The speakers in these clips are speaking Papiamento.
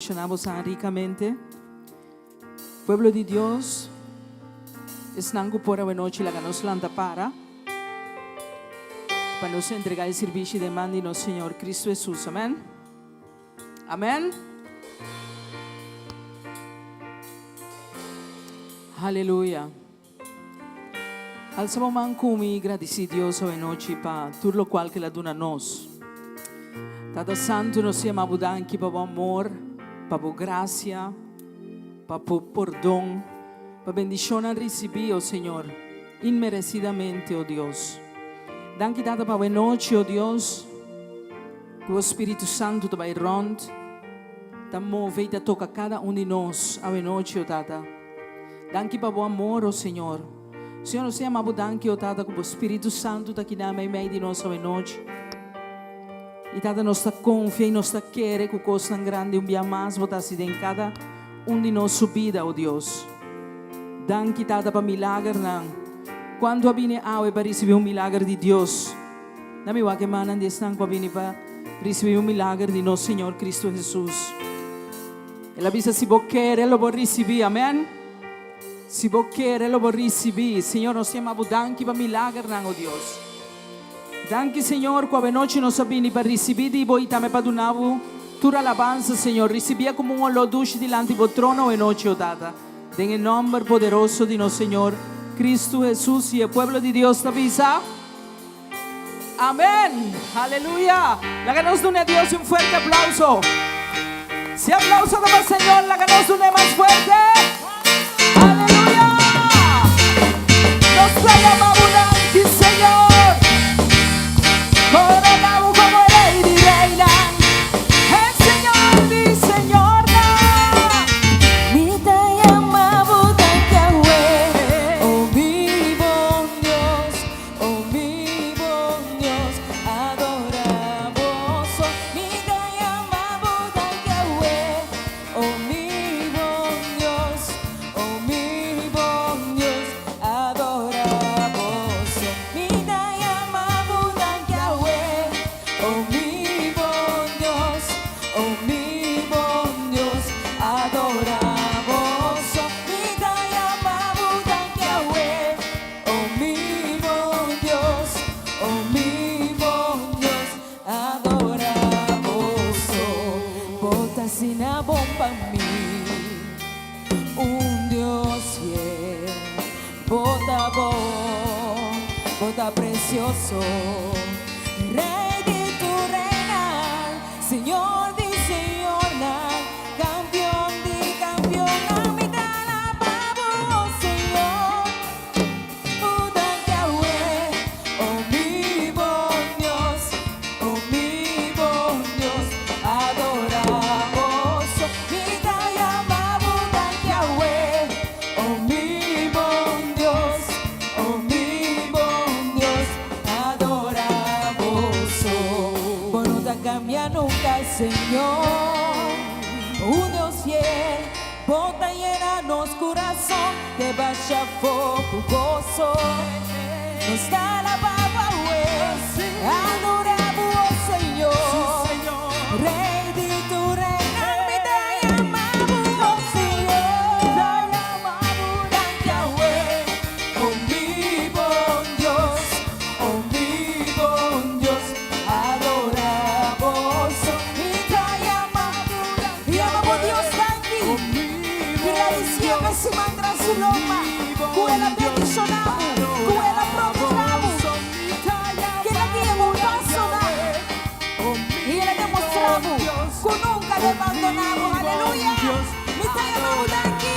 Bendiciona bosan ricamente. Pueblo di Dios, esnan cu por awenochi laga nos lanta para pa nos entrega e sirbishi den man di nos Señor Cristo Jesus. Amen. Amen. Aleluya. Alsa bo man ku mi i gradisí Dios awenochi pa tur lokual ku El a duna nos. Tata Santu, nos yama Bo danki pa Bo amor, pa Bo grasia, pa Bo pordon, pa bendishonnan risibí, o Señor, inmeresidamente, o Dios. Danki, Tata, pa awenochi, o Dios, ku Bo Spiritu Santu ta bai rònt, ta move i ta toka kada un di nos awenochi, o Tata. Danki pa bo amor, o Señor. Señor, nos ta yama bo danki, o Tata, ku bo Spiritu Santu ta kina meimei di nos awenochi. I Tata, nos ta konfia i nos ta kere ku kosnan grandi un bia mas bo ta hasi den kada un di nos su bida, o Dios. Danki, Tata, pa milagernan. Kuantu a bini awe pa risibí un milager di Dios? Na mi wak e mannan di esnan ku a bini pa risibí un milager di nos Señor Cristo Jesus. El a bisa, Si bo kere, lo bo risibí. Amèn. Si bo kere, lo bo risibí. Señor, nos yama bo danki pa milagernan, o Dios. Danki, Señor, ku awenochi nos a bini pa risibí di bo i tambe pa duna bo tur alabansa, Señor. Risibí komo un oló dushi dilanti bo trono awenochi, o Tata. Den e nòmber poderoso di nos Señor Cristo Jesus, i e pueblo di Dios ta bisa. Amén. Aleluya. Laga nos duna Dios un fuerte aplauso. Si aplauso ta pa Señor, laga nos duna mas fuerte. Aleluya. Nos ta yama bo danki, Señor. Corona bo como Rey di Reynan. El Señor di Señornan. Mi ta yama bo danki awe, oh mi bon Dios. Oh mi bon Dios, adora bo so. Mi ta yama bo danki awe. Oh mi bon Dios, oh mi bon Dios, adora bo so. Mi ta yama bo danki awe. Oh mi bon Dios, oh mi bon Dios, adora bo so. Mi ta yama bo danki awe. Oh mi bon Dios, oh mi bon Dios, adora bo so. Bo ta asina bon pa mi, un Dios fiel. Bo ta bon, bo ta precioso, Rey di tur reynan, Señor di señornan, Campeon di campeonnan. Mi ta alaba bo, oh Señor. Bo danki awe, oh mi bon Dios, oh mi bon Dios, adora bo so. Mi ta yama bo danki awe, oh mi bon Dios, oh mi bon Dios, adora bo so. Bo no ta cambia nunca, Señor, un Dios fiel. Bo ta yena nos curason te basha foco gozo. Nos ta alaba bo awe, adora bo, oh Señor, Rey di tur reynan. Mi ta yama bo, oh Señor, danki awe, oh mi bon Dios, oh mi bon Dios, adora bo so. Mi ta yama, yama bo Dios danki, gradisié pa e siman tras su lomba, ku el a bendishoná bo, ku el a protehá bo, ku el a guia bo pasonan i el a demostrá bo ku nunka lo e bandoná bo. Aleluya! Mi ta yama bo danki.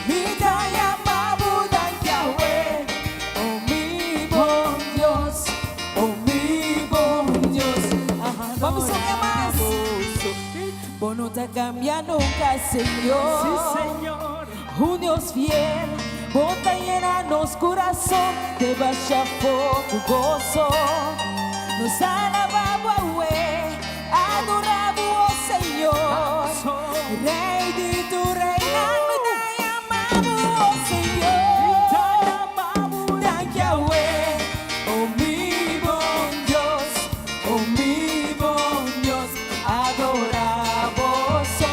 Mi ta yama bo danki awe, oh mi bon Dios, oh mi bon Dios. Bo mi soña mas. Bo no ta cambia nunca, Señor. Un Dios fiel, bo ta yena nos curason te basha foco gozo. Nos alaba bo awe, adora bo, oh Señor. Rey di tur reynan, mi ta yama bo, oh Señor. Danki awe, oh mi bon Dios, oh mi bon Dios, adora bo so.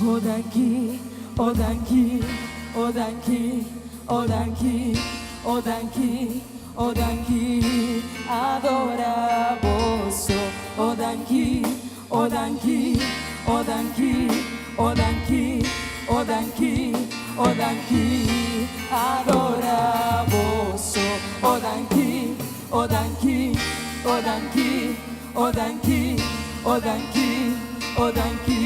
Oh danki, oh danki, oh danki, oh danki, oh danki, oh danki, adora boso. Oh danki, oh danki, oh danki, oh danki, oh danki, oh danki, adora boso. Oh danki, oh danki, oh danki, oh danki, oh danki, oh danki,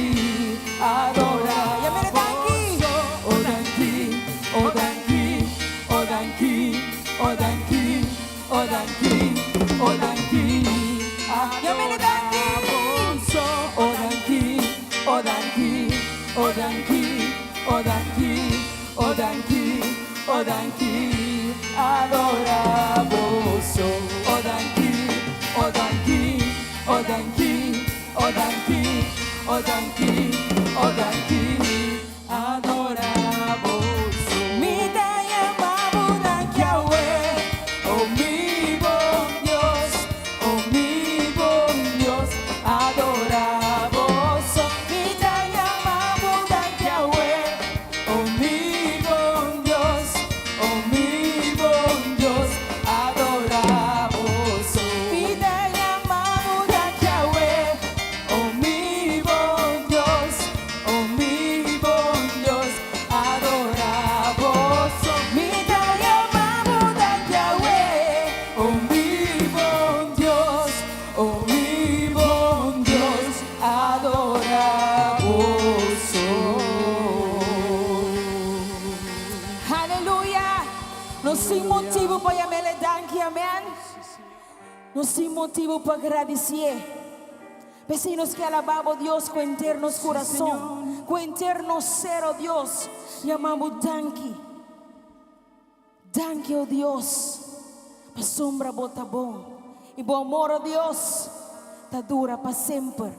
adora. Yam'é danki. Oh danki, oh danki, oh danki, oh danki, oh danki, oh danki, Yam'é danki. Oh danki, oh danki, oh danki, oh danki, oh danki, oh danki, adora boso. Oh danki, oh danki, oh danki, oh danki, oh danki, oh danki, adora boso. Mi ta yama bo danki awe, Oh mi bon Dios, oh mi bon Dios, adora boso. Mi ta yama bo danki awe, Oh mi bon Dios, oh mi bon Dios, adora boso. Mi ta yama bo danki awe, Oh mi bon Dios, oh mi bon Dios, adora boso. Mi ta yama bo danki awe, Oh mi bon Dios, oh mi bon Dios, adora boso. Aleluya. Nos tin motibu pa yam'é danki, amèn. Nos tin motibu pa gradisié. P'esei nos ke alabá Dios ku henter nos kurason, ku henter nos ser, oh Dios. Yama bo danki. Danki, oh Dios. Pasombra bo ta bon. I bo amor, oh Dios, ta dura pa semper.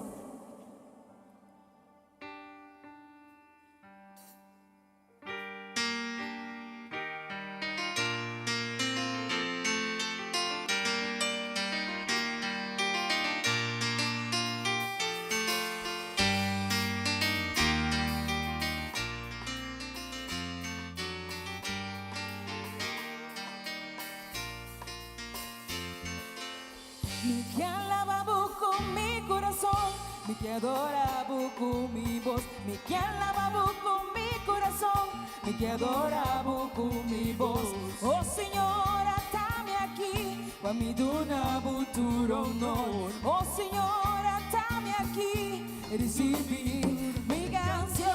Mi ke alabá bo ku mi kurason, mi ke adorá bo ku mi bos. Mi ke alabá bo ku mi kurason, mi ke adorá bo ku mi bos. Oh Señor, ata mi aki, Pa mi duna bo tur honor. Oh Señor, ata mi aki, Risibí mi kansion.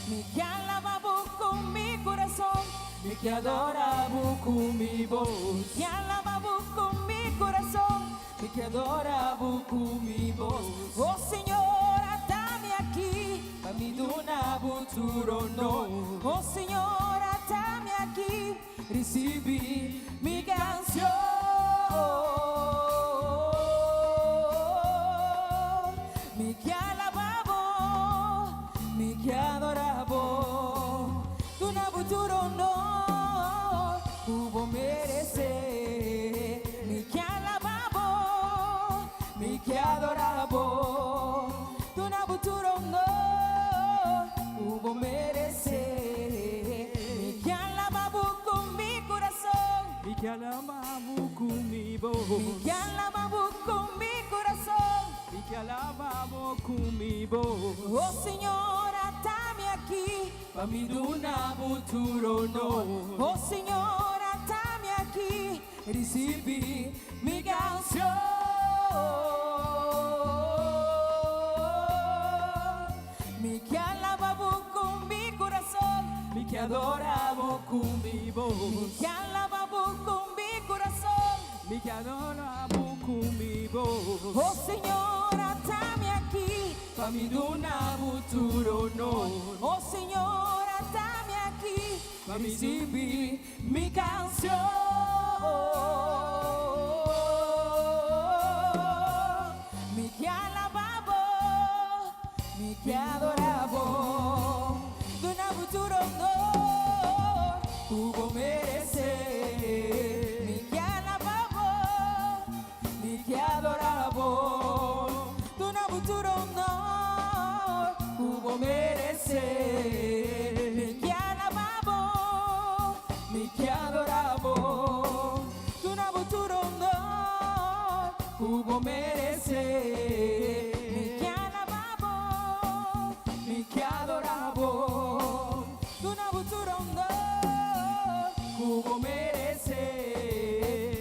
Mi ke alabá bo ku mi kurason, Mi ke adorá bo ku mi bos. Mi ke alabá bo ku mi kurason, Mi ke adorá bo ku mi bos. Oh Señor, ata mi aki, Pa mi duna bo tur honor. Oh Señor, ata mi aki, Risibí mi kansion. Mi ke alabá bo, Mi ke adorá bo. Duna bo tur honor, Ku bo meresé. Mi ke alabá bo, Mi ke adorá bo. Duna bo tur honor, Ku bo meresé. Mi ke alabá bo ku mi kurason, Mi ke alabá bo ku mi bos. Mi ke alabá bo ku mi kurason. Mi ke alabá bo ku mi bos. Oh Señor, ata mi aki, Pa mi duna bo tur honor. Oh Señor, ata mi aki, Risibí mi kansion. Mi ke alabá bo ku mi kurason, Mi ke adorá bo ku mi bos. Mi ke alabá bo ku mi kurason. Mi ke adorá bo ku mi bos. Oh Señor, ata mi aki, Pa mi duna bo tur honor. Oh Señor, ata mi aki, Pa mi risibí mi kansion. Mi ke alabá bo, mi ke adorá bo, duna bo tur honor, Ku bo meresé. Mi ke alabá bo, Mi ke adorá bo. merece. Mi ke alaba bo, Mi ke adora bo, duna bo tur honor ku bo merece. Mi ke alaba bo, Mi ke adora bo, duna bo tur honor ku bo merece.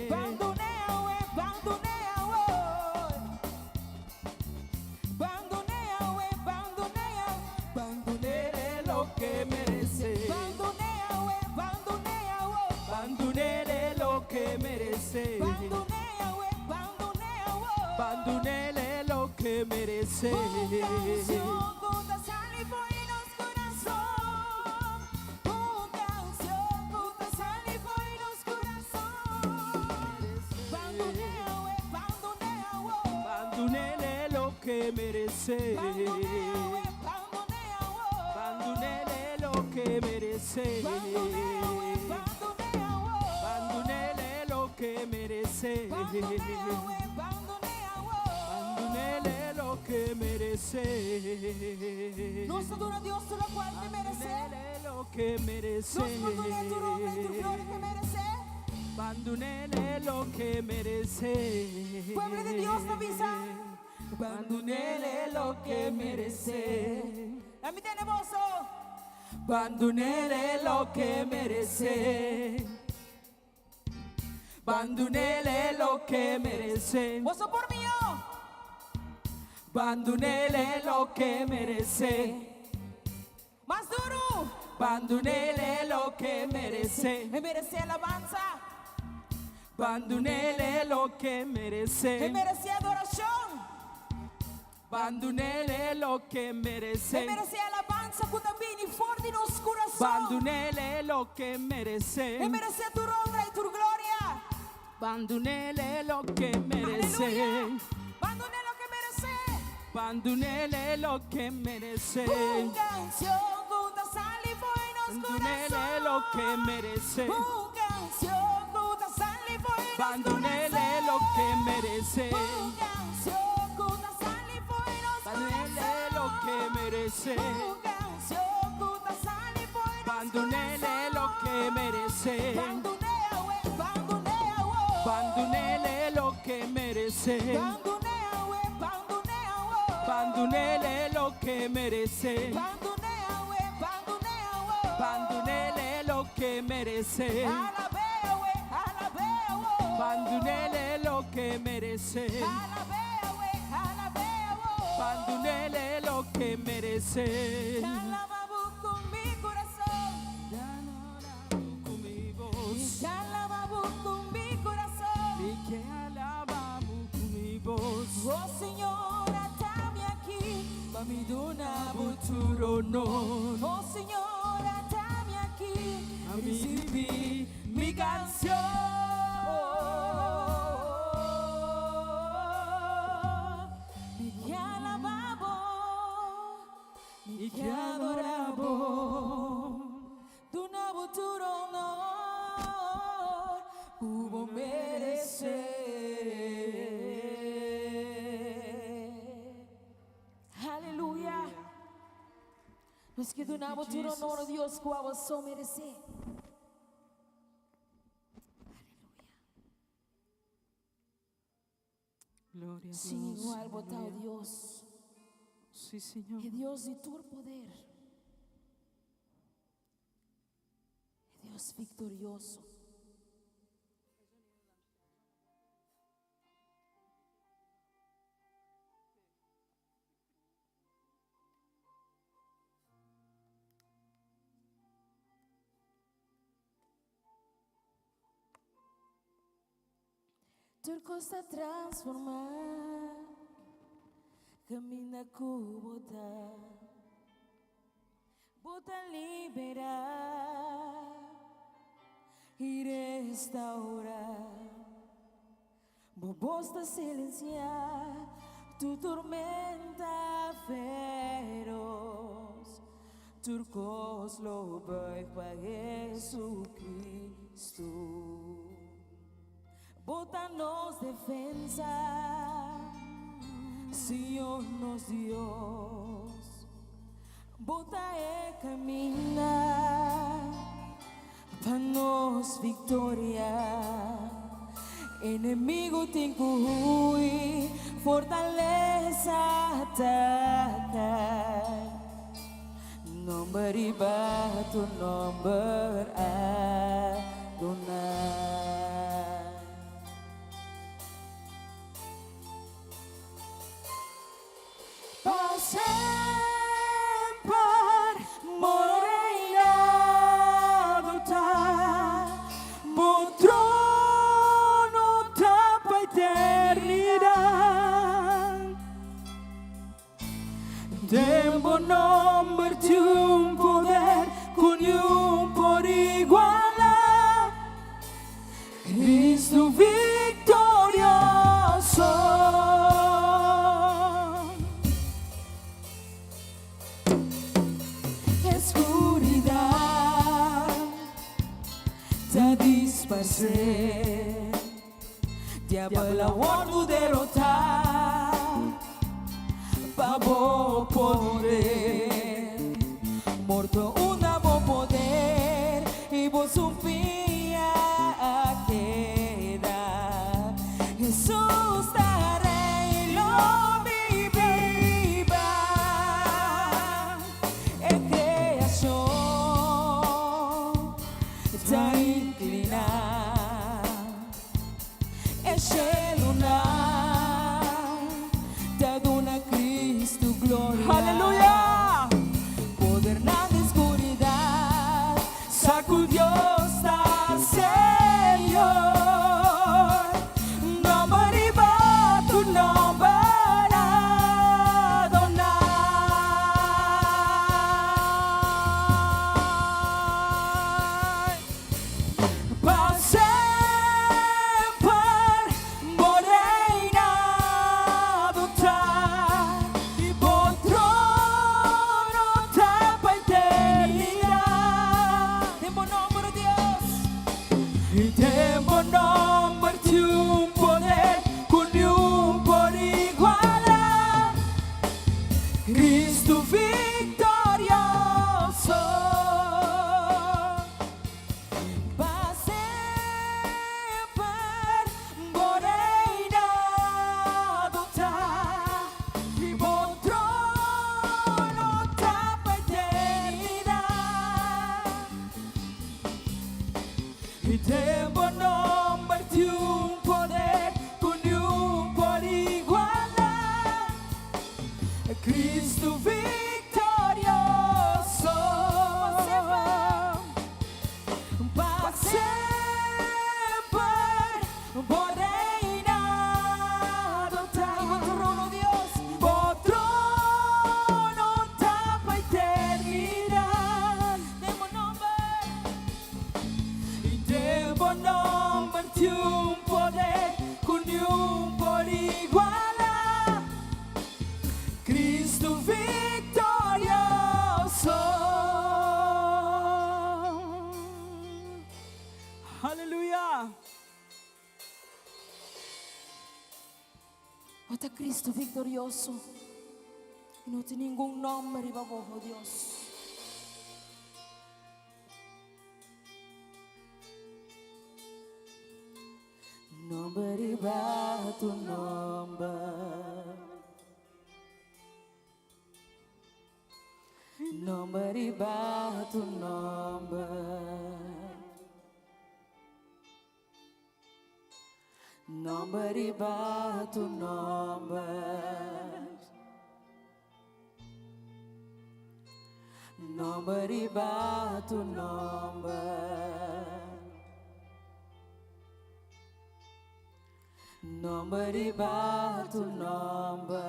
Ban dun'e awe, ban dun'e awe. Ban dun'e awe, ban dun'e awe. Ban dunele loke merece. Ban dun'e awe, ban dun'e awe. Ban dunele loke merece. Ban dun'e awe, ban dun'e awe. Ban dunele loke merece. Un canción ku ta sali for di nos curason. Un canción ku ta sali for di nos curason. Ban dun'e awe, ban dun'e awe. Ban dunele loke merece. Ban dun'e awe, ban dun'e awe. Ban dunele loke merece. Ban dun'e awe, ban dun'e awe. Ban dunele loke merece. Ban dun'e awe, ban dun'e awe. Ban dunele loke merece. Nos ta duna Dios tur loke e merece. Ban dunele loke merece. Nos por dun'e tur honor y tur gloria cu e merece. Ban dunele loke merece. Pueblo di Dios ta bisa. Ban dunele loke merece. Ami tende boso. Ban dunele loke merece. Ban dunele loke merece. Boso por mio. Ban dunele loke merece. Mas duro. Ban dunele loke merece. E merece alabansa. Ban dunele loke merece. E merece adoracion. Ban dunele loke merece. E merece alabansa cu ta bini for di nos curason. Ban dunele loke merece. E merece tur honor y tur gloria. Ban dunele loke merece. Aleluya. Ban dun'e loke e merece. Ban dunele loke merece. Un canción ku ta sali for di nos Ban dunele loke merece. Un canción ku ta sali for di nos Ban dunele loke merece. Un canción ku ta sali for di nos Ban dunele loke merece. Un canción ku ta sali for di nos Ban dunele loke merece. Ban dun'e awe, ban dun'e awe. Ban dunele loke merece. Ban dun'e awe, ban dun'e awe. Ban dunele loke merece. Ban dun'e awe, ban dun'e awe. Ban dunele loke merece. Alab'e awe, alab'e awe. Ban dunele loke merece. Alab'e awe, alab'e awe. Ban dunele loke merece. Alaba bo cu mi curason. Cu mi voz. Alaba bo cu mi curason. Mi ke alaba bo cu mi voz. Oh Señor, ata mi aki, pa mi duna Bo tur honor. Oh Señor, ata mi aki, Pa mi recibi mi cancion. Mi ke alaba bo, Mi ke adora bo. Duna bo tur honor, cu bo merece. Aleluya. Nos ke duna bo tur honor, Dios, cu abo so merece. Aleluya. Gloria a Dios. Sin igual bo ta Aleluya. Dios. Sí, Señor. E Dios di tur poder. E Dios victorioso. Tur cos ta transforma, Caminda cu bo ta, bo ta libera y restaura. Bo voz ta silencia tur tormenta feroz. Tur cos lo buig pa Jesucristo. Bo ta nos defensa, Señor nos Dios. Bo ta e caminda pa nos victoria. Enemigo tin cu hui, fortaleza ta cai. Nomber riba tur nomber Adonai. Pa semper bo reinado ta, bo trono ta pa eternidad. Den bo nomber tin un poder ku niun por igualá. Cristo victorioso. Escuridad ta disparcé, diabel a wordo derotá pa bo poder. Morto unda bo poder y bo sufia a keda. Hesus ta Rey, lo mi biba. E creacion ta inclina. E shelunan ta duna Cristo gloria. Aleluya! Podernan di scuridad sa cu Dios ta Señor. Nomber riba tur nomber Adonai. Pa semper bo reinado ta, i bo trono ta pa eternidad. Den bo nomber, o Dios. I den bo nomber tin un poder cu niun por iguala. Cristo victorioso. Pa semper bo reinado ta, i bo trono ta pa eternidad. I den bo nomber tin un poder cu niun por iguala. Cristo victorioso. Pa semper bo reinado ta, i bo trono, Dios, bo trono ta pa eternidad. Den bo nomber, i den bo nomber tin un poder cu niun por iguala. Cristo victorioso. Aleluya! Bo ta Cristo victorioso. I no tin ningun nomber riba bo, oh Dios. Nomber riba tur nomber. Nomber riba tur nomber. Nomber riba tur nomber. Nomber riba tur nomber. Nomber riba tur nomber.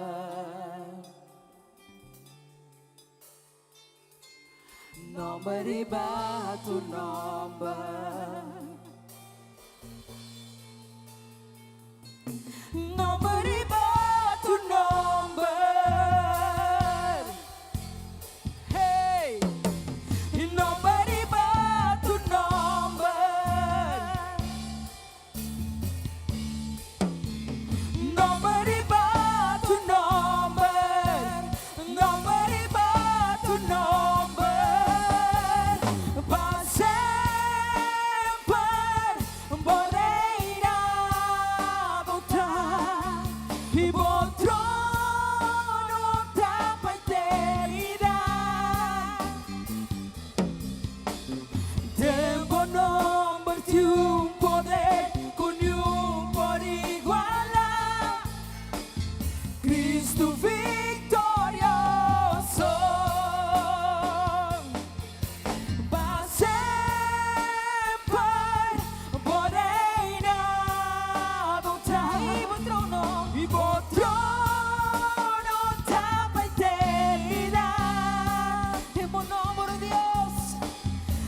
Nomber riba tur nomber. Nomber riba tur nomber. Hey! Nomber riba tur nomber. Nomber riba tur nomber. Nomber riba tur nomber. I bo trono ta pa eternidat. Den bo nomber tin un poder ku niun por igualá. Cristo viktorioso. Pa semper bo reinado ta. I bo trono. I bo trono ta pa eternidat. Den bo nòmber, Dios.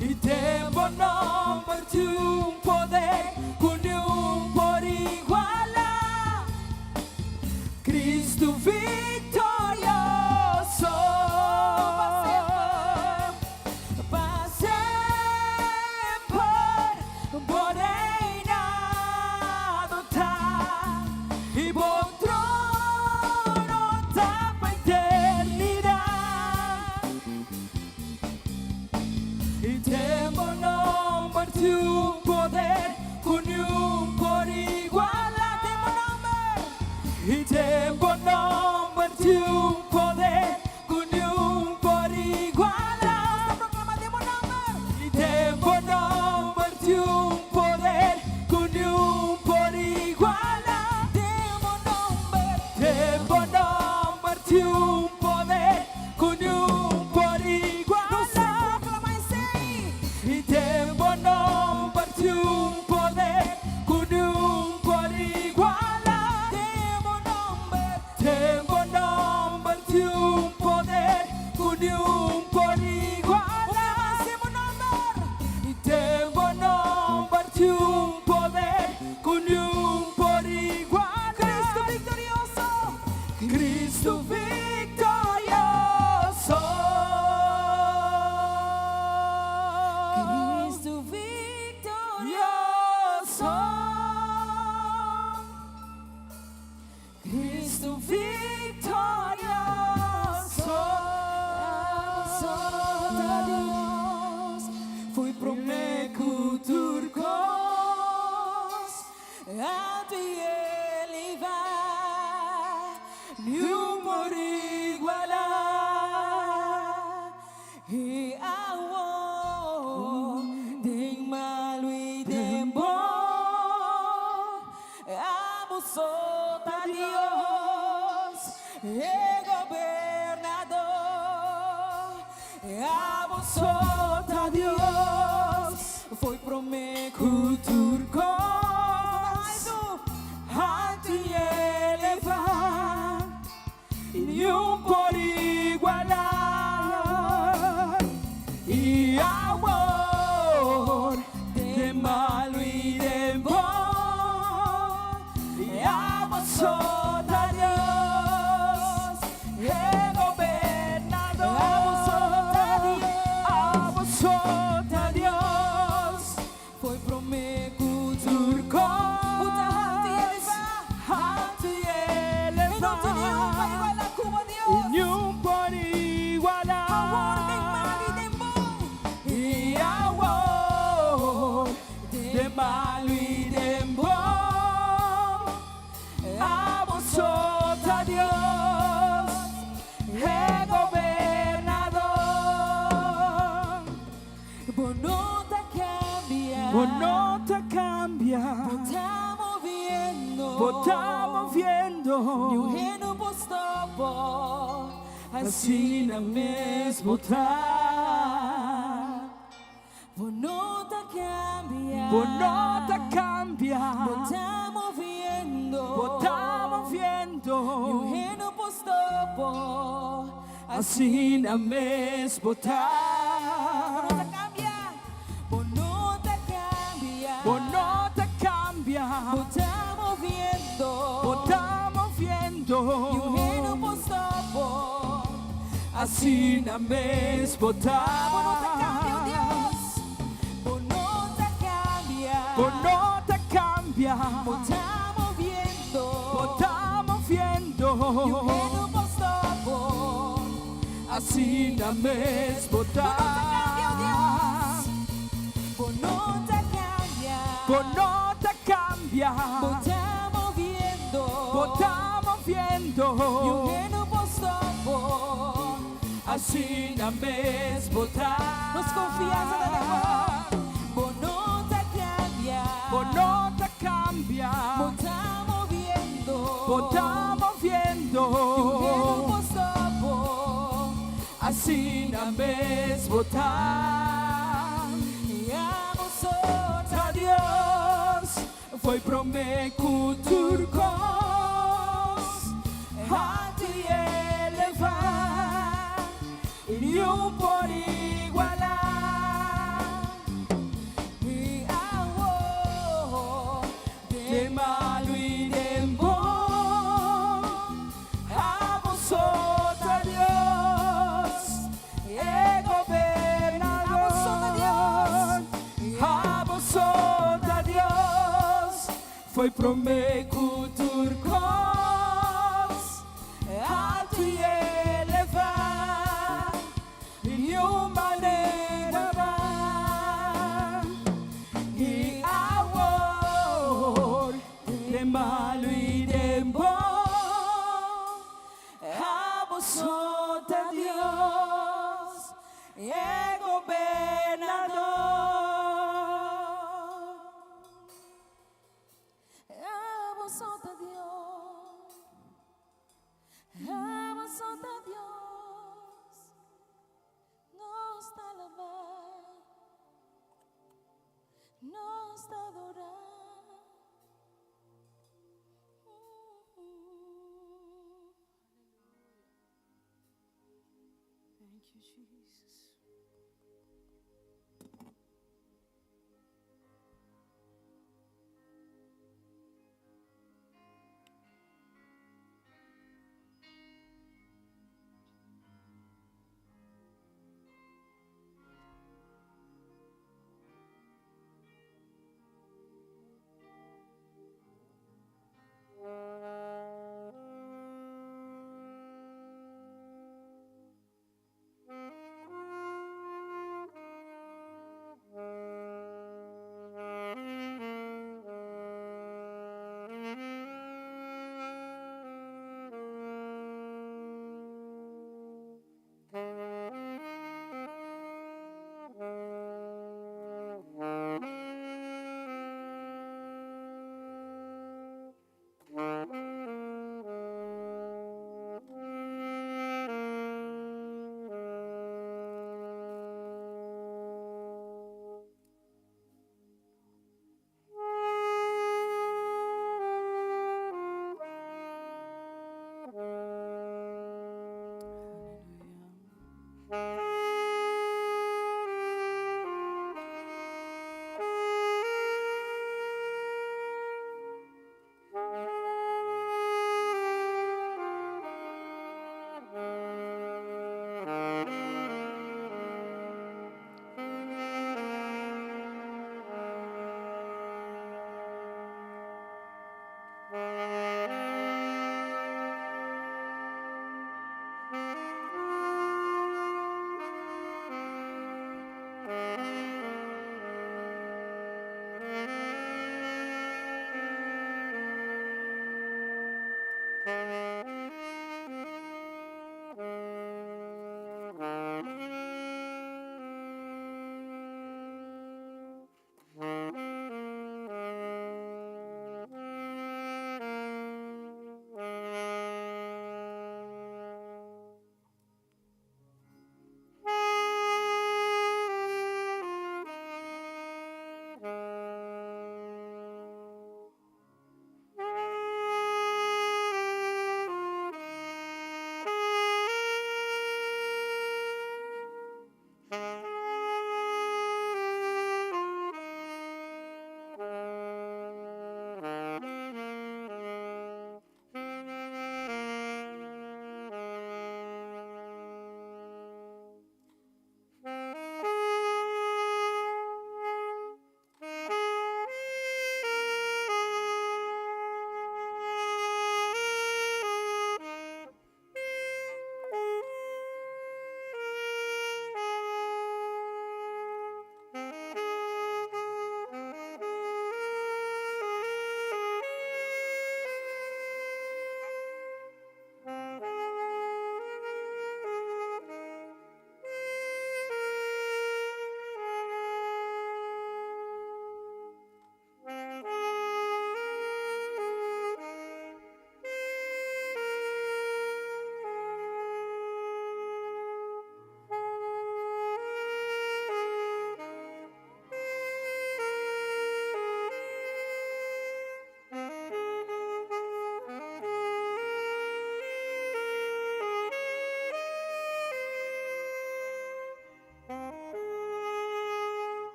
I den bo nòmber tin un poder ku niun por igualá. Cristo viktorioso. Pa semper bo reinado ta. I bo trono ta pa eternidat. I den bo nòmber tin un poder ku niun por igualá. Den bo nòmber. I den bo nòmber tin un poder ku niun por igualá. Proklamá den bo nòmber. I den bo nòmber tin un poder ku niun por igualá. Den bo nòmber. Den bo nòmber tin un poder ku niun por igualá. Proklamá esei. I den bo nòmber tin un poder ku niun por igualá. Den bo nòmber. Den bo nòmber tin un poder ku niun por igualá. Den bo nòmber. I den bo nòmber tin un poder ku niun por igualá. Cristo viktorioso. Cristo viktorioso. Cristo viktorioso. Cristo viktorioso. Ta Dios. Foi promé ku tur kos. Altu i elevá. Niun por igualá. I awor, den malu i den bon, abo so ta Dios, e gobernadó. Abo so ta Dios, for di promé Ku tur kos. Altu i elevá. Niun por igualá. I awor, den malu i den bon, abo so ta Dios, e gobernadó. Abo so ta Dios. Abo so ta Dios. For di promé ku Tur kos. Altu i elevá. Altu i elevá. I no tin niun pa igualá ku Dios. Niun por igualá. Awor den malu i den bon. I awor, den malu i den bon, abo so ta Dios, e gobernadó. Bo no ta kambia. Bo no ta kambia. Bo ta moviendo. Bo ta moviendo. Niun hende por stòp bo. Asina mes bo ta. Bo no ta kambia. Bo no ta kambia. Bo ta moviendo. Bo ta moviendo. Niun hende por stòp bo. Asina mes bo ta. Bo no ta kambia. Bo no ta kambia. Bo no ta kambia. Bo ta moviendo. Bo ta moviendo. Niun hende por stòp bo. Asina mes bo ta. Bo no ta kambia, Dios. Bo no ta kambia. Bo no ta kambia. Bo ta moviendo. Bo ta moviendo. Niun hende por stòp bo. Asina mes bo ta. Bo no ta kambia, Dios. Bo no ta kambia. Bo no ta kambia. Bo ta moviendo. Bo ta Niun moviendo. Niun hende no por stòp bo. Asina mes bo ta. Nos konfiansa ta den bo. Bo no ta kambia. Bo no ta kambia. Bo ta moviendo. Bo ta moviendo. Niun hende no por stòp bo. Asina mes bo ta. I abo so ta Dios. Fo'i promé ku tur kos haltu i elevá, i niun por igualá. I awor, Den malu i den bon, abo so ta Dios, e gobernador. Abo so ta Dios. Abo so ta Dios, fo'i promé ku tur kos haltu i elevá, i niun manera va. I awor, den malu i den bon, abo so ta Dios, e gobernador. Abo so ta Dios. Abo so ta Dios. Nos ta alabá. Nos ta adorá. Thank you, Jesus.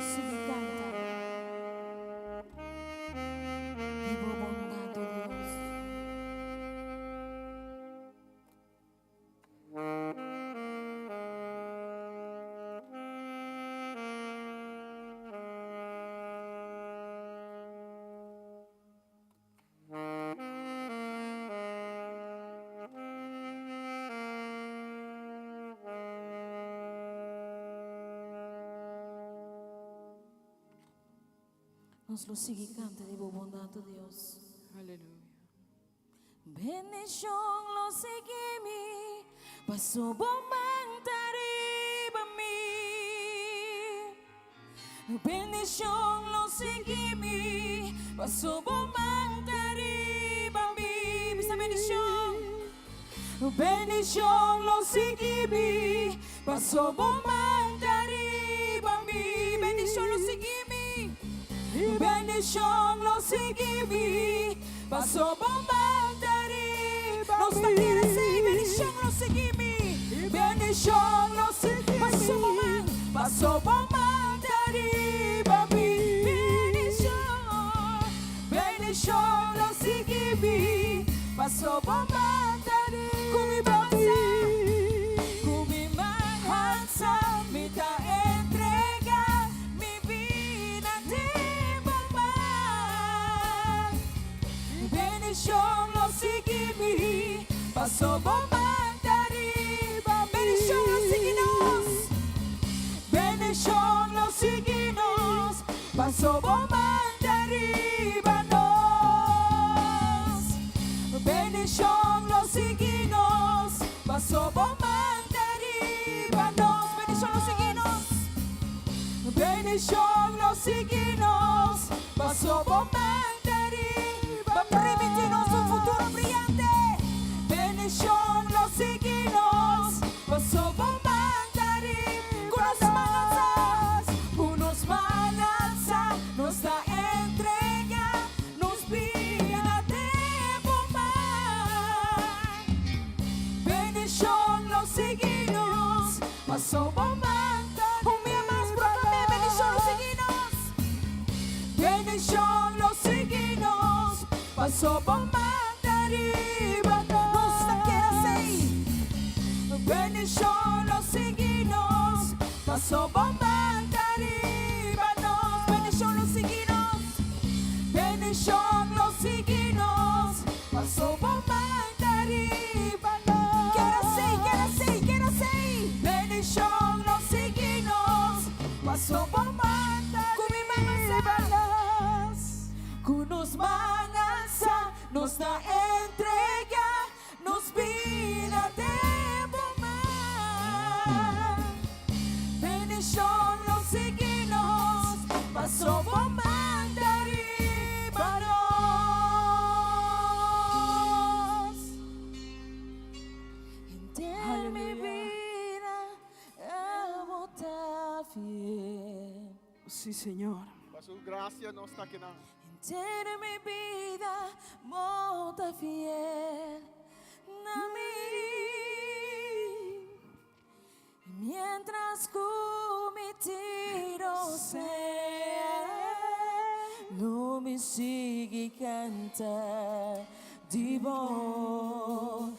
Nos sigui canta di bo bondad, oh Dios. Nos lo sigui canta di bo bondad, oh Dios. Aleluya. Bendicion lo sigui mi, paso bo man ta riba mi. Bendicion lo sigui mi, paso bo man ta riba mi. Bisa bendicion. Bendicion lo sigui mi, paso bo man ta riba mi. Bendicion lo sigui mi. Bendicion lo sigui mi, paso bo man ta riba mi. Nos ta kere esei, bendicion lo sigui mi. Bendicion lo sigui mi, paso bo man, paso bo man ta riba mi. Bendicion, bendicion lo sigui mi, paso bo man ta riba mi. Ku mi man alsa, mi ta entrega mi bida den bo man. Bendicion lo sigui mi, paso bo man ta riba mi. Bendicion lo sigui nos, bendicion lo sigui nos, paso bo man ta riba nos. Bendicion lo sigui nos, paso bo man ta riba nos. Bendicion lo sigui nos. Bendicion lo sigui nos, paso bo man ta riba Permiti nos un futuro briyante. Bendicion lo sigui nos, paso bo man ta riba Cu nos man alza, cu nos man alza, nos ta entrega nos bida den bo man. Bendicion lo sigui nos, paso bo man ta Un bia mas proclam'é, bendicion lo sigui nos. Bendicion lo sigui nos, paso bo man ta riba nos. Nos ta kere esei. Bendicion lo sigui nos, paso bo man ta riba nos. Bendicion lo sigui nos. Bendicion lo sigui nos, paso bo man ta riba nos. Kere esei, kere esei, kere esei. Bendicion lo sigui nos, paso bo man ta Ku mi man riba nos. Ku nos man alsa, nos ta entrega nos bida den bo man. Bendicion lo sigui nos, paso bo man ta riba nos. Henter mi Aleluya. bida abo ta fiel. Sí, Señor. Pa su gracia nos ta akinan. Henter mi bida bo ta fiel na mi. Mientras ku mi tiro sea, lo mi sigui canta di bo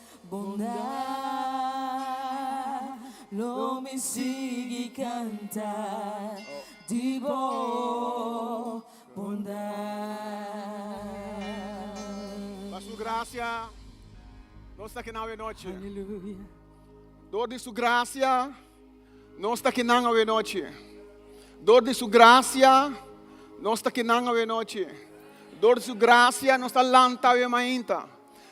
bondad. Lo mi sigui canta di bo bondad. Pa su gracia nos ta akinan awe nochi. Aleluya. Dor di su gracia nos ta akinan awe nochi. Dor di su gracia nos ta akinan awe nochi. Dor di su gracia nos ta lanta awe mainta.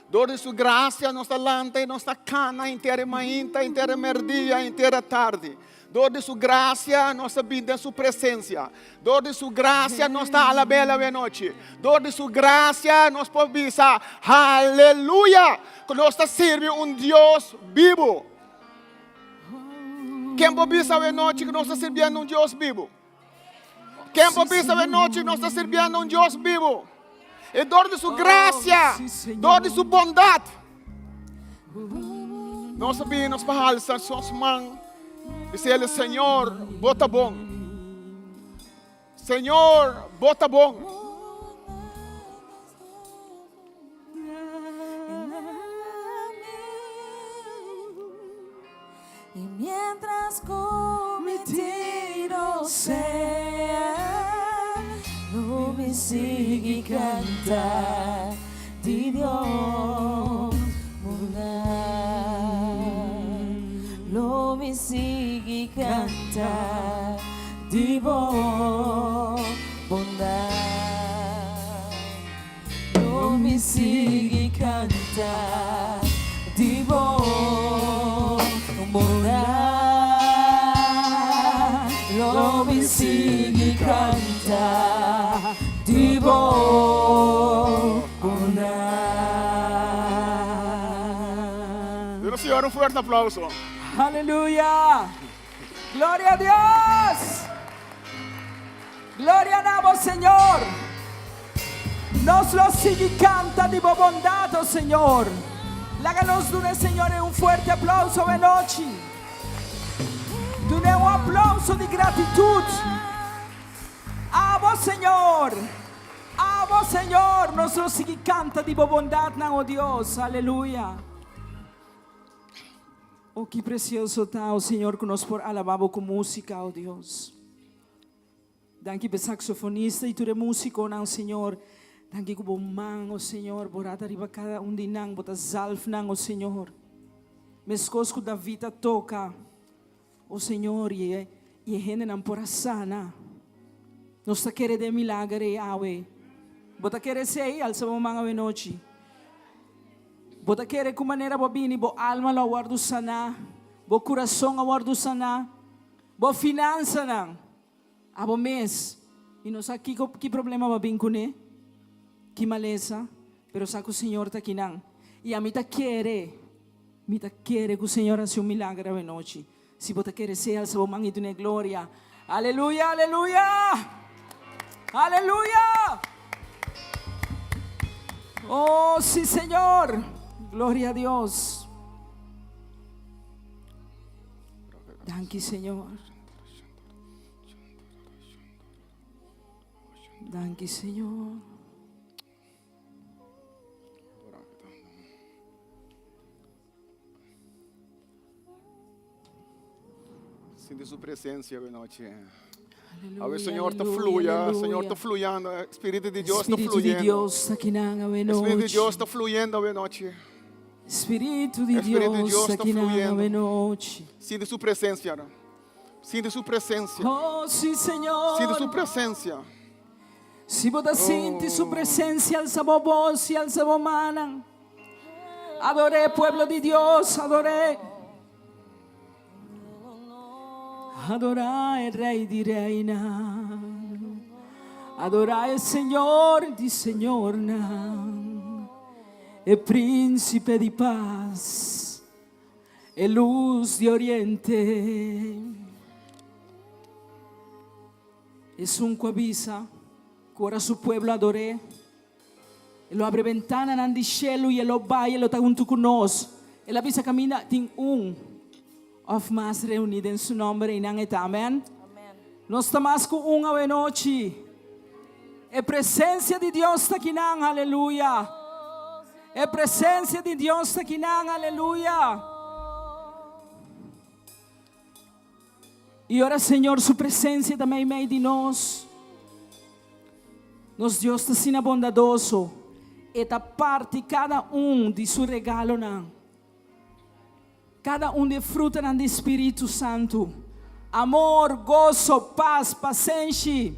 Dor di su gracia nos ta lanta y nos ta cana henter e mainta, henter e merdia, henter e tardi. Dor di su gracia nos ta bin den su presencia. Dor di su gracia nos ta alab'el awe nochi. Dor di su gracia nos por bisa, Haleluya! Cu nos ta sirbi un Dios bibu. Ken por bisa awe nochi cu nos ta sirbiendo un Dios bibu? Ken por bisa awe nochi nos ta sirbiendo un Dios bibu? E dor di su gracia, dor di su bondad, nos a bini nos pa halsa nos man, bisele, Señor, bo ta bon. Señor, bo ta bon. Y mientras cu mi tiro sea, lo mi sigui canta di Dios bondad. Lo mi sigui canta di bo bondad. Lo mi sigui canta di bo bondad. Lo mi sigui canta di bo bondad. Duna Señor un fuerte aplauso. Aleluya! Gloria a Dios! Gloria na bo, Señor. Nos lo sigui canta di bo bondad, oh Señor. Laga nos duna e Señor e un fuerte aplauso awe nochi. Dun'e un aplauso di gratitud. Abo, Señor. Abo, Señor. Nos lo sigui canta di bo bondadnan, oh Dios. Aleluya. Oh, ki precioso ta, oh Señor, cu nos por alaba bo cu musica, oh Dios. Danki p'e saxofonista y tur e musiconan, Señor. Danki cu bo man, oh Señor, bo rata riba cada un di nan, bo ta zalf nan, oh Señor. Mescos cu David a toca, oh Señor, y e, y e hendenan por a sana. Nos ta kere den milager ey awe. Bo ta kere esey? Alsa bo man awe nochi. Bo ta kere cu manera bo bini, bo alma lo a wordo sana, bo curason a wordo sana? Bo finansanan, abo mes, mi no sa kiko ki problema bo a bin kuné, ki malesa, pero sa ku Señor ta kinan. I ami ta kere, mi ta kere ku Señor hasi un milager awenochi. Si bo ta kere esei, alsa bo man i dun'é gloria. Aleluya, aleluya! Aleluya! Oh, si Señor! Gloria a Dios. Danki Señor. Danki Señor. Sinti su presencia de noche. A ver, Señor, ta fluya, Señor ta fluyando, Espíritu de Dios ta Espíritu di fluyendo. Dios ta kinan awe Espíritu de nochi. Dios ta fluyendo de noche. Espíritu di Espíritu di Dios Dios ta ta kinan fluyendo. awe nochi. Siente su presencia. no? Siente su presencia. Oh, sí, Señor. Siente su presencia. Si bo ta sinti su presencia, alza bo voz y alza bo manan. Adoré, pueblo di Dios, adoré. Adorá e Rey di reinan. Adorá e Señor di señornan. E Príncipe di paz. E luz di oriente. Esun cu a bisa cu ora su pueblo adoré, E lo abre bentananan di shelu i e lo bai, e lo ta huntu ku nos. El a bisa kaminda tin un òf mas reuní den su nòmber, einan e ta. Amèn. Nos ta mas ku un awenochi. E presensia di Dios ta kinan, aleluya. E presensia di Dios ta kinan, aleluya. I ora Señor su presencia ta meimei di nos, nos Dios ta asina bondadoso, E ta parti cada un di su regalonan, cada un di e frutanan di Spiritu Santu, amor, goso, paz, pasenshi,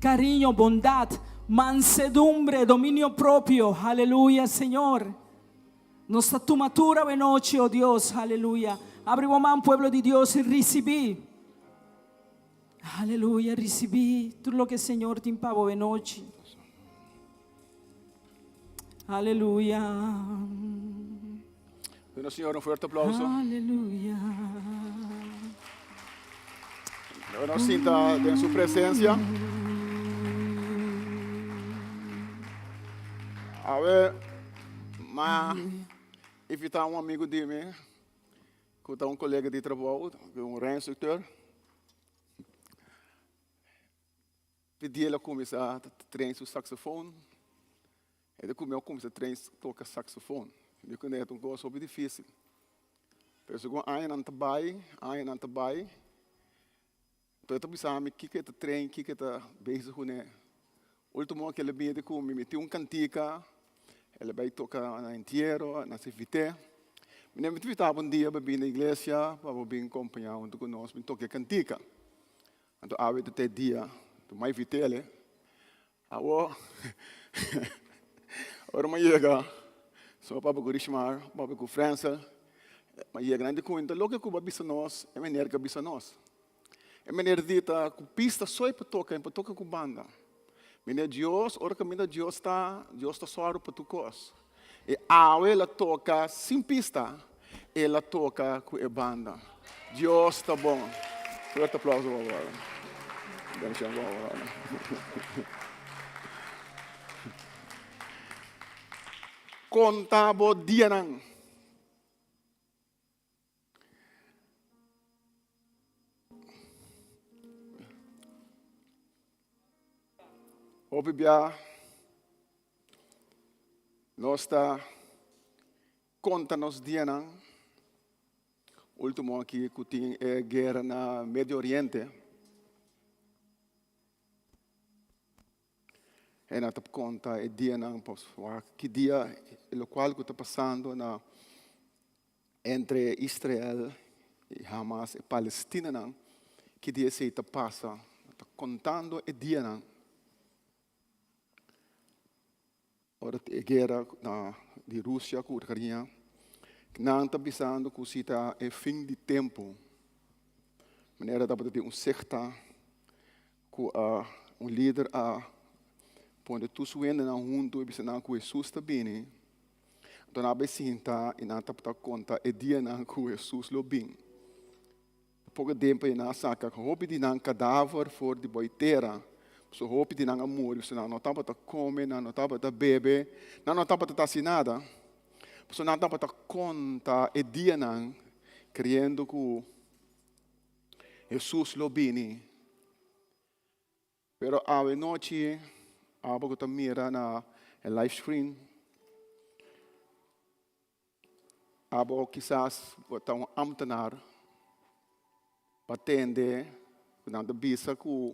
cariño, bondad, mansedumbre, dominio propio. Aleluya, Señor. Nos ta tuma tur awenochi, oh Dios, aleluya. Abri bo man, pueblo di Dios, i risibí. Aleluya, risibí tur loke Señor tin pa bo awenochi. Aleluya. Duna Señor un fuerte aplauso. Aleluya. Nos sinta den su presencia. A ver, ma invita un amigo di mi, ku ta un kolega di trabou, un rijinstructeur. Pidi el a kuminsá train su saxofon. E ta kuminsá kuminsá train toka saxofon. Mi ku ta un kos hopi difísil. Pero segun añanan ta bai, añanan ta bai, Anto e ta bisa mi kiko e ta train, kiko e ta bezig kuné. Ultimo ke el a bini ku mi, mi tin un kantika, el a bai toka na entiero, na CVT. Mi ta invitá bo un dia pa bini na iglesia pa bo bin kompañá huntu ku nos bin toka e kantika. Anto awe ta te dia, anto mi a invit'el. Awor, ora mi a yega, so papia ku Richmar, papia ku Frensel, mi a yega nan di kuenta loke ku bo a bisa nos, e meneer ku a bisa nos. E meneer di ta ku pista so e por toka, e por toka ku banda. Meneer Dios, ora kaminda Dios ta, Dios ta sòru pa tur kos. E awe el a toka sin pista, el a toka ku e banda. Dios ta bon. Fuerte aplauso pa bo. Bendición pa bo. Konta bo dianan. Hopi bia nos ta konta nos dianan. Último aki ku tin e guera na Medio Oriente. E nan ta konta e dianan ki dia lokual ku ta pasando na entre Israel i Hamas e Palestinanan, ki dia esei ta pasa. Ta kontando e dianan. Ora e guera na di Rusia ku Ucrania, nan ta bisando ku si ta e fin di tempu. Manera tabata tin un sekta ku a un lider a pone tur su hendenan huntu i bisa nan ku Hesus ta bini. Anto nan a bai sinta i nan tabata konta e dianan ku Hesus lo bin. Poko tempu ei nan a saka hopi di nan kadaver for di boi tera. Pasobra hopi di nan a muri, pasobra nan no tabata kome, nan no tabata bebe, nan no tabata ta hasi nada. Pasobra nan tabata konta e dianan kreyendo ku Hesus lo bini. Pero awe nochi, abo ku ta mira na e live screen, abo kisas bo ta un ambtenaar pa tende ku nan ta bisa ku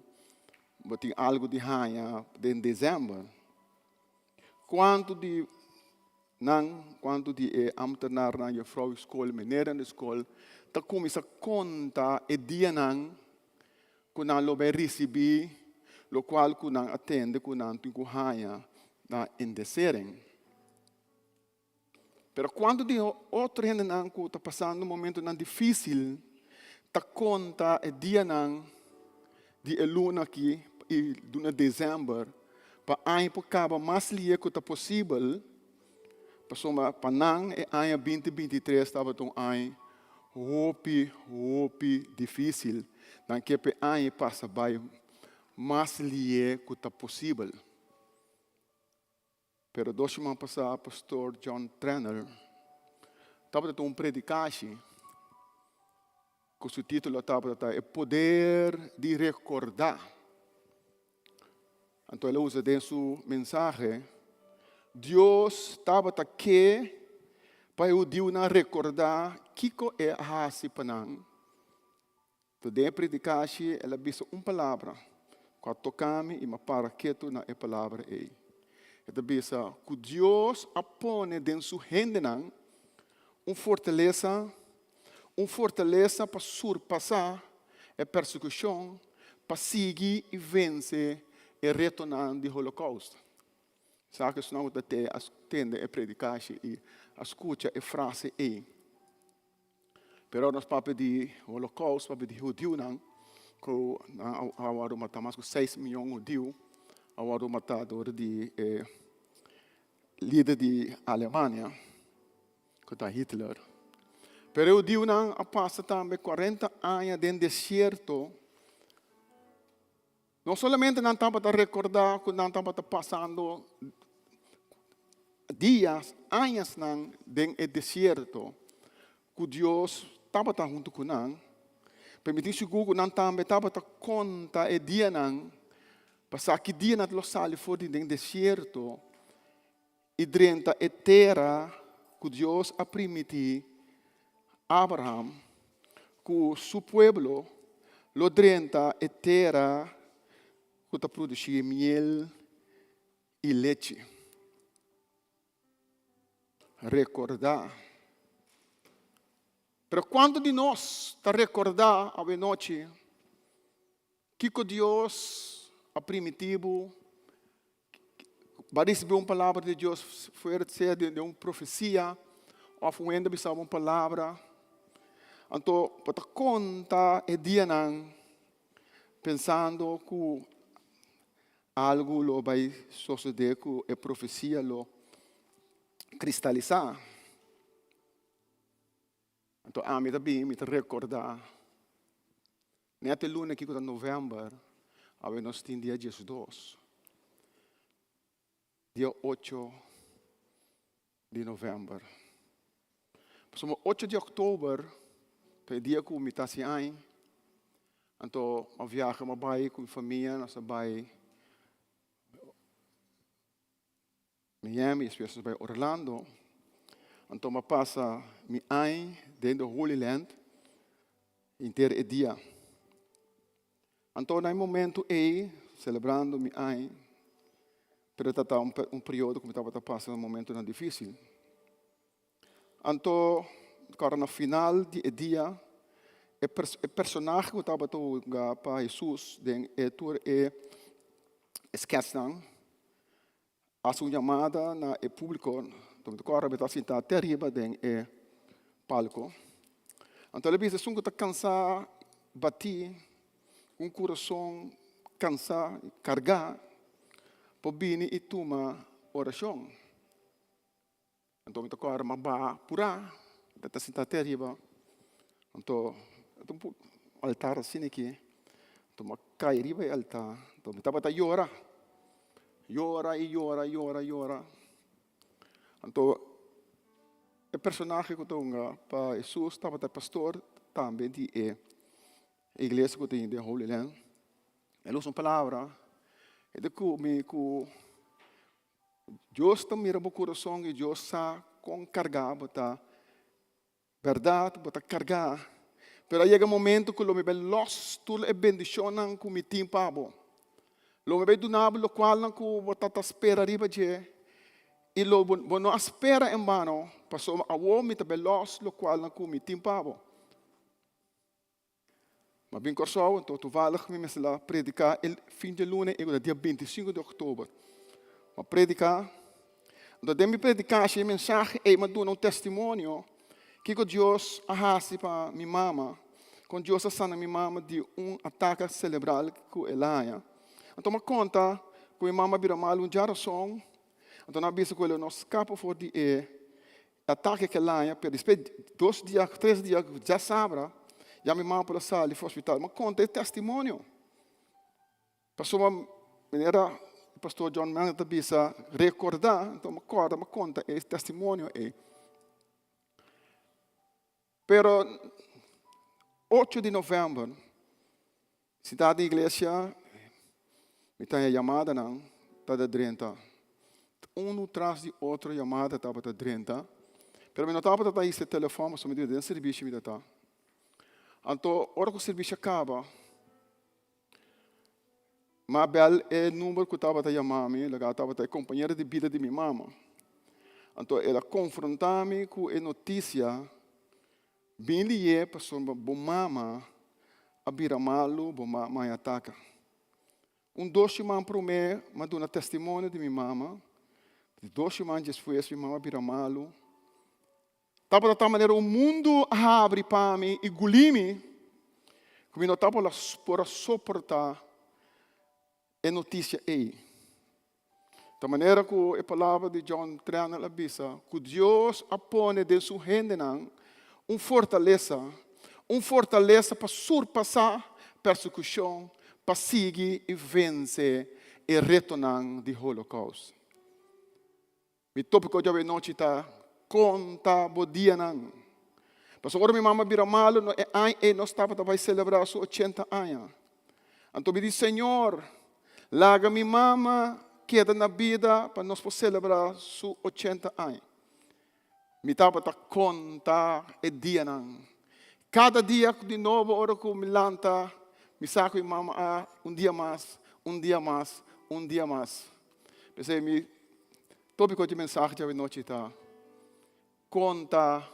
bo tin algu di haña den desèmber. Kuantu di nan, kuantu di e ambtenaarnan, jufrou di skol, meneernan di skol ta kuminsá konta e dianan ku nan lo bai risibí lokual ku nan a tende ku nan tin ku haña na indesering. Pero kuantu di otro hendenan ku ta pasando momentunan difísil ta konta e dianan di e luna aki i luna desèmber pa aña por kaba mas lihe ku ta posibel, pasobra pa nan e aña 2023 tabata un aña hopi, hopi difísil. Nan ke pa e aña pasa bai mas lihe ku ta posibel. Pero dos siman pasá Pastor John Trenner tabata ta un predikashi ku su título tabata ta E Poder di Rekordá. Anto el a usa den su mensahe, Dios tabata ke pa e hudiunan rekordá kiko e a hasi pa nan. Anto den e predikashi el a bisa un palabra ku a toka mi i mi a para ketu na e palabra ei. E ta bisa ku Dios a pone den su hendenan un fortalesa, un fortalesa pa surpasá e persekushon, pa sigui i vense e retonan di Holokoust. Sa ku esnan ku ta te a tende e predikashi i a skucha e frase ei. Pero nos papia di Holokoust, papia di hudiunan ku nan a wòrdu matá, mas ku seis mion hudiu a wòrdu matá dor di e lider di Alemania. ku ta Hitler. Pero e hudiunan a pasa tambe 40 aña den desierto. No solamente nan tabata rekordá ku nan tabata pasando dias, añasnan den e desierto, ku Dios tabata huntu ku nan, pero mi tin sigur ku nan tambe tabata konta e dianan. Pa sa ki dia nan lo sali for di den desierto i drenta e tera ku Dios a primintí Abraham ku su pueblo lo drenta e tera ku ta produsí miel i lechi. Rekordá. Pero kuantu di nos ta rekordá awenochi kiko Dios a primintí bo? Bo a risibí un palabra di Dios fuera sea den un profesia òf un hende a bisa bo un palabra. Anto bo ta konta e dianan pensando ku algu lo bai sosodé ku e profesia lo kristalisá. Anto ami ta bin, mi ta rekordá nèt e luna aki ku ta novèmber, awe nos tin dia diesdos, dia ocho di novèmber. Pasobra ocho di òktober ta e dia ku mi ta hasi aña, anto mi a viaha, mi a bai ku mi famia, nos a bai Miami, despues nos bai Orlando. Anto mi a pasa mi aña den de Holy Land henter e dia. Anto na e momento ei, celebrando mi aña, pero ta ta un periodo ku mi tabata pasa momentonan difícil. Anto kòrda na final di e dia, e e personahe ku tabata hunga pa Hesus den e tur e skètsnan hasi un yamada na e públiko. Anto mi ta kòrda mi ta sintá te ariba den e palko. Anto el a bisa, Esun ku ta kansá batí, ku un kurason kansá, kargá, por bini i tuma orashon. Anto mi ta kòrda mi a baha purá, mi ta sinta te ariba, anto ta un altar asina aki, anto mi a kai riba e altar, anto mi tabata yora, yora i yora, yora, yora. Anto e personahe ku ta hunga pa Hesus tabata pastor tambe di e iglesia ku tin den Holy Land. El usa un palabra, e ta ku mi ku Dios ta mira bo kurason i Dios sa kon kargá bo ta. Bèrdat, bo ta kargá. Pero a yega momento ku lo mi bai lòs tur e bendishonnan ku mi tin pa bo. Lo mi bai duna bo lokualnan ku bo ta ta spera riba dje i lo bo no a spera en bano, pasobra awor mi ta bai lòs lokualnan ku mi tin pa bo. Ma bin Kòrsou, anto toevallig mi mester la prediká e fin di luna ei ku ta dia bintisinko di òktober. Mi a prediká, anto den mi predikashi e mensahe ei mi a duna un testimonio kiko Dios a hasi pa mi mama, kon Dios a sana mi mama di un atake selebral ku el a haña. Anto mi a konta ku mi mama a bira malu un djarason, anto nan a bisa ku el no skapa for di e Atake kel aña, pero despues dos dia, tres dia, djasabra, ya mi mama por a sali for hospital. Mi a konta e testimonio. Pasobra manera pastor John Mender ta bisa, rekordá, anto mi a kòrda, mi a konta e testimonio ei. Pero ocho di novèmber, si ta den iglesia, mi ta haña yamadanan ta ta drenta. Unu tras di otro yamada tabata drenta. Pero mi no tabata ta hisa e telefòn pasobra mi den servisio mi ta ta. Anto ora ku servisio a kaba, mi a bèl e number ku tabata yama mi, laga tabata e kompañera di bida di mi mama. Anto el a konfrontá mi ku e notisia Bin lié pasobra bo mama a bira malu, bo mama a ataka. Un dos siman promé mi a duna testimonio di mi mama, di dos siman despues mi mama a bira malu. Tabata ta manera un mundu a habri pa mi i guli mi ku mi no tabata por a soportá e notisia ei. Ta manera ku e palabra di John Trenner a bisa ku Dios a pone den su hendenan un fortalesa, un fortalesa pa surpasá persekushon, pa sigui i vense e retonan di Holocaust. Mi tópiko djawe nochi ta konta bo dianan. Pasobra ora mi mama bira malu, no e aña ei nos tabata bai selebrá su ochenta aña. Anto mi di, Señor, Laga mi mama keda na bida pa nos por selebrá su ochenta aña. Mi tabata konta e dianan. Kada dia di nobo ora ku mi lanta, mi sa ku mi mama a un dia mas, un dia mas, un dia mas. P'esei mi tópiko di mensahe djawe nochi ta, Konta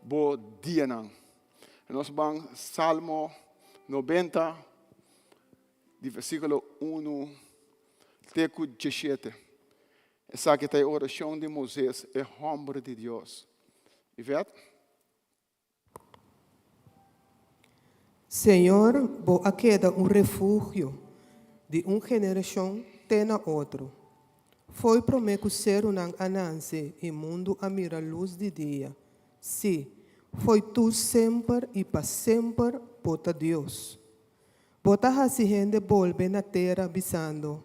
bo dianan. Nos ban Salmo 90, di versíkulo 1 te ku 17. Esaki ta e orashon di Moises, e hòmber di Dios. Yvette? Señor, bo a keda un refugio di un generashon te na otro. Fo'i promé ku serunan a nanse i mundu a mira lus di dia. Sí, fo'i tur semper i pa semper bo ta Dios. Bo ta hasi hende bolbe na tera bisando,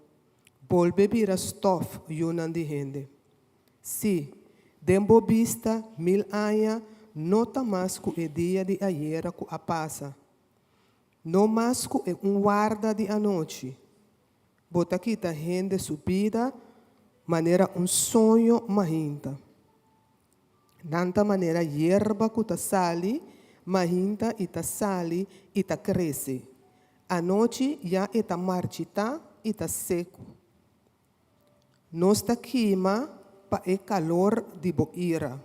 Bolbe bira stòf, yunan di hende. Sí, den bo bista mil aña no ta mas ku e dia di ayera ku a pasa, no mas ku e un warda di anochi. Bo ta kita hende su bida manera un soño mahinta. Nan ta manera yerba ku ta sali mahinta i ta sali i ta krese. Anochi ya e ta marchitá i ta seku. Nos ta kima pa e kalor di bo ira.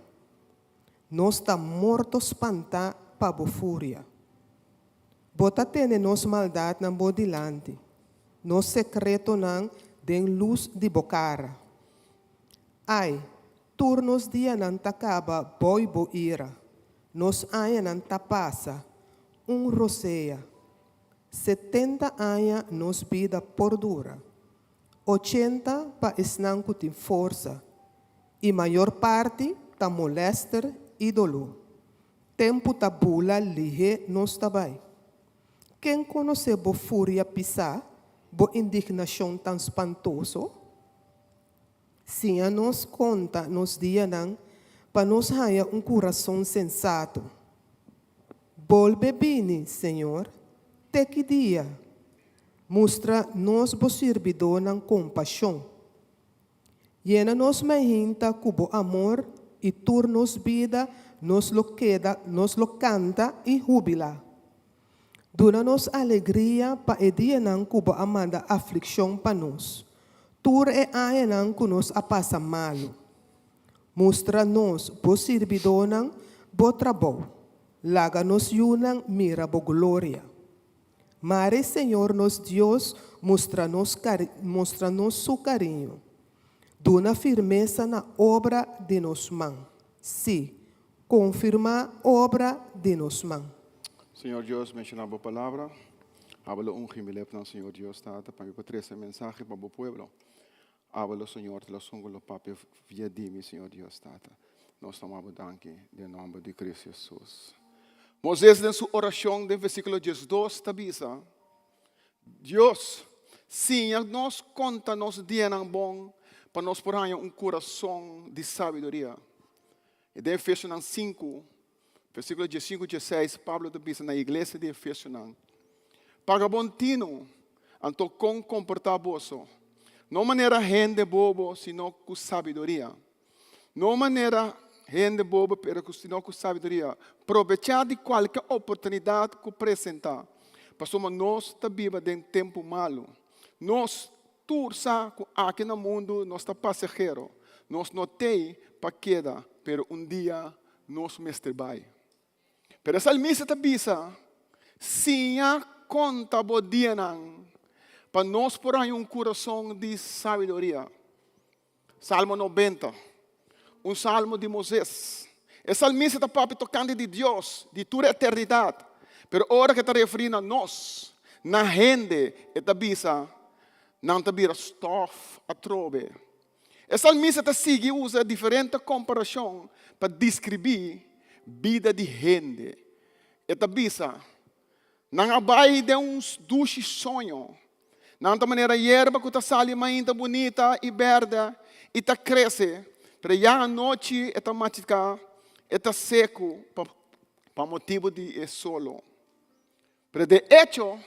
Nos ta morto spantá pa bo furia. Bo ta tene nos maldatnan bo dilanti, nos sekretonan den lus di bo kara. Ai, tur nos dianan ta kaba bou bo ira, nos añanan ta pasa, un rosea. 70 aña nos bida por dura. 80 pa esnan ku tin forsa, i mayor parti ta molèster i doló. Tempu ta bula lihé nos ta bai. Ken konosé bo furia pisá, bo indignashon tan spantoso? Siña nos konta nos dianan pa nos haña un kurason sensato. Bolbe bini, Señor, te ki dia? Mustra nos bo sirbidónan kompashon. Yena nos mainta ku bo amor i tur nos bida nos lo keda nos lo kanta i hubilá. Duna nos alegria pa e dianan ku bo a manda aflikshon pa nos, tur e añanan ku nos a pasa malu. Mustra nos, bo sirbidónan, bo trabou. Laga nos yunan mira bo gloria. Mare Señor nos Dios mustra nos mustra nos su cariño. Duna firmesa na obra di nos man. Sí, confirma obra di nos man. Señor Dios, menciona bo palabra. Abo lo ungi mi lepnan, Señor Dios Tata, pa mi por trece mensahe pa bo pueblo. Abo lo Señor ta lo esun ku lo papia via di mi, Señor Dios Tata. Nos ta bo danki den nomber di Cristo Jesus. Moises den su orashon den versíkulo 12 ta bisa, Dios, siña nos konta nos dianan bon pa nos por haña un kurason di sabiduria. I den Efesionan 5, versíkulo 15 16, Pablo ta bisa na iglesia di Efesionan, Paga bon tinu, anto kon komportá boso, no manera hende bobo, sino ku sabiduria. No manera hende bobo, pero sino ku sabiduria. Probechá di kualke oportunidat ku presentá, pasobra nos ta biba den tempu malu. Nos Tur sa ku aki na mundu nos ta pasahero, nos no tei pa keda, pero un dia nos mester bai. Pero e salmista ta bisa, Siña konta bo dianan, pa nos por haña un kurason di sabiduria. Salmo 90, un salmo di Moises. E salmista ta papia tokante di Dios di tur eternidat, pero ora ku e ta referí na nos, na hende, e ta bisa, Nan ta bira stòf atrobe. E salmista ta sigui usa diferente komparashon pa deskribí bida di hende. E ta bisa, Nan a bai den un dushi soño. Nan ta manera yerba ku ta sali mainta bunita i bèrdè i ta krese, pero ya anochi e ta machiká, e ta seku pa motibu di e solo. Pero de echo,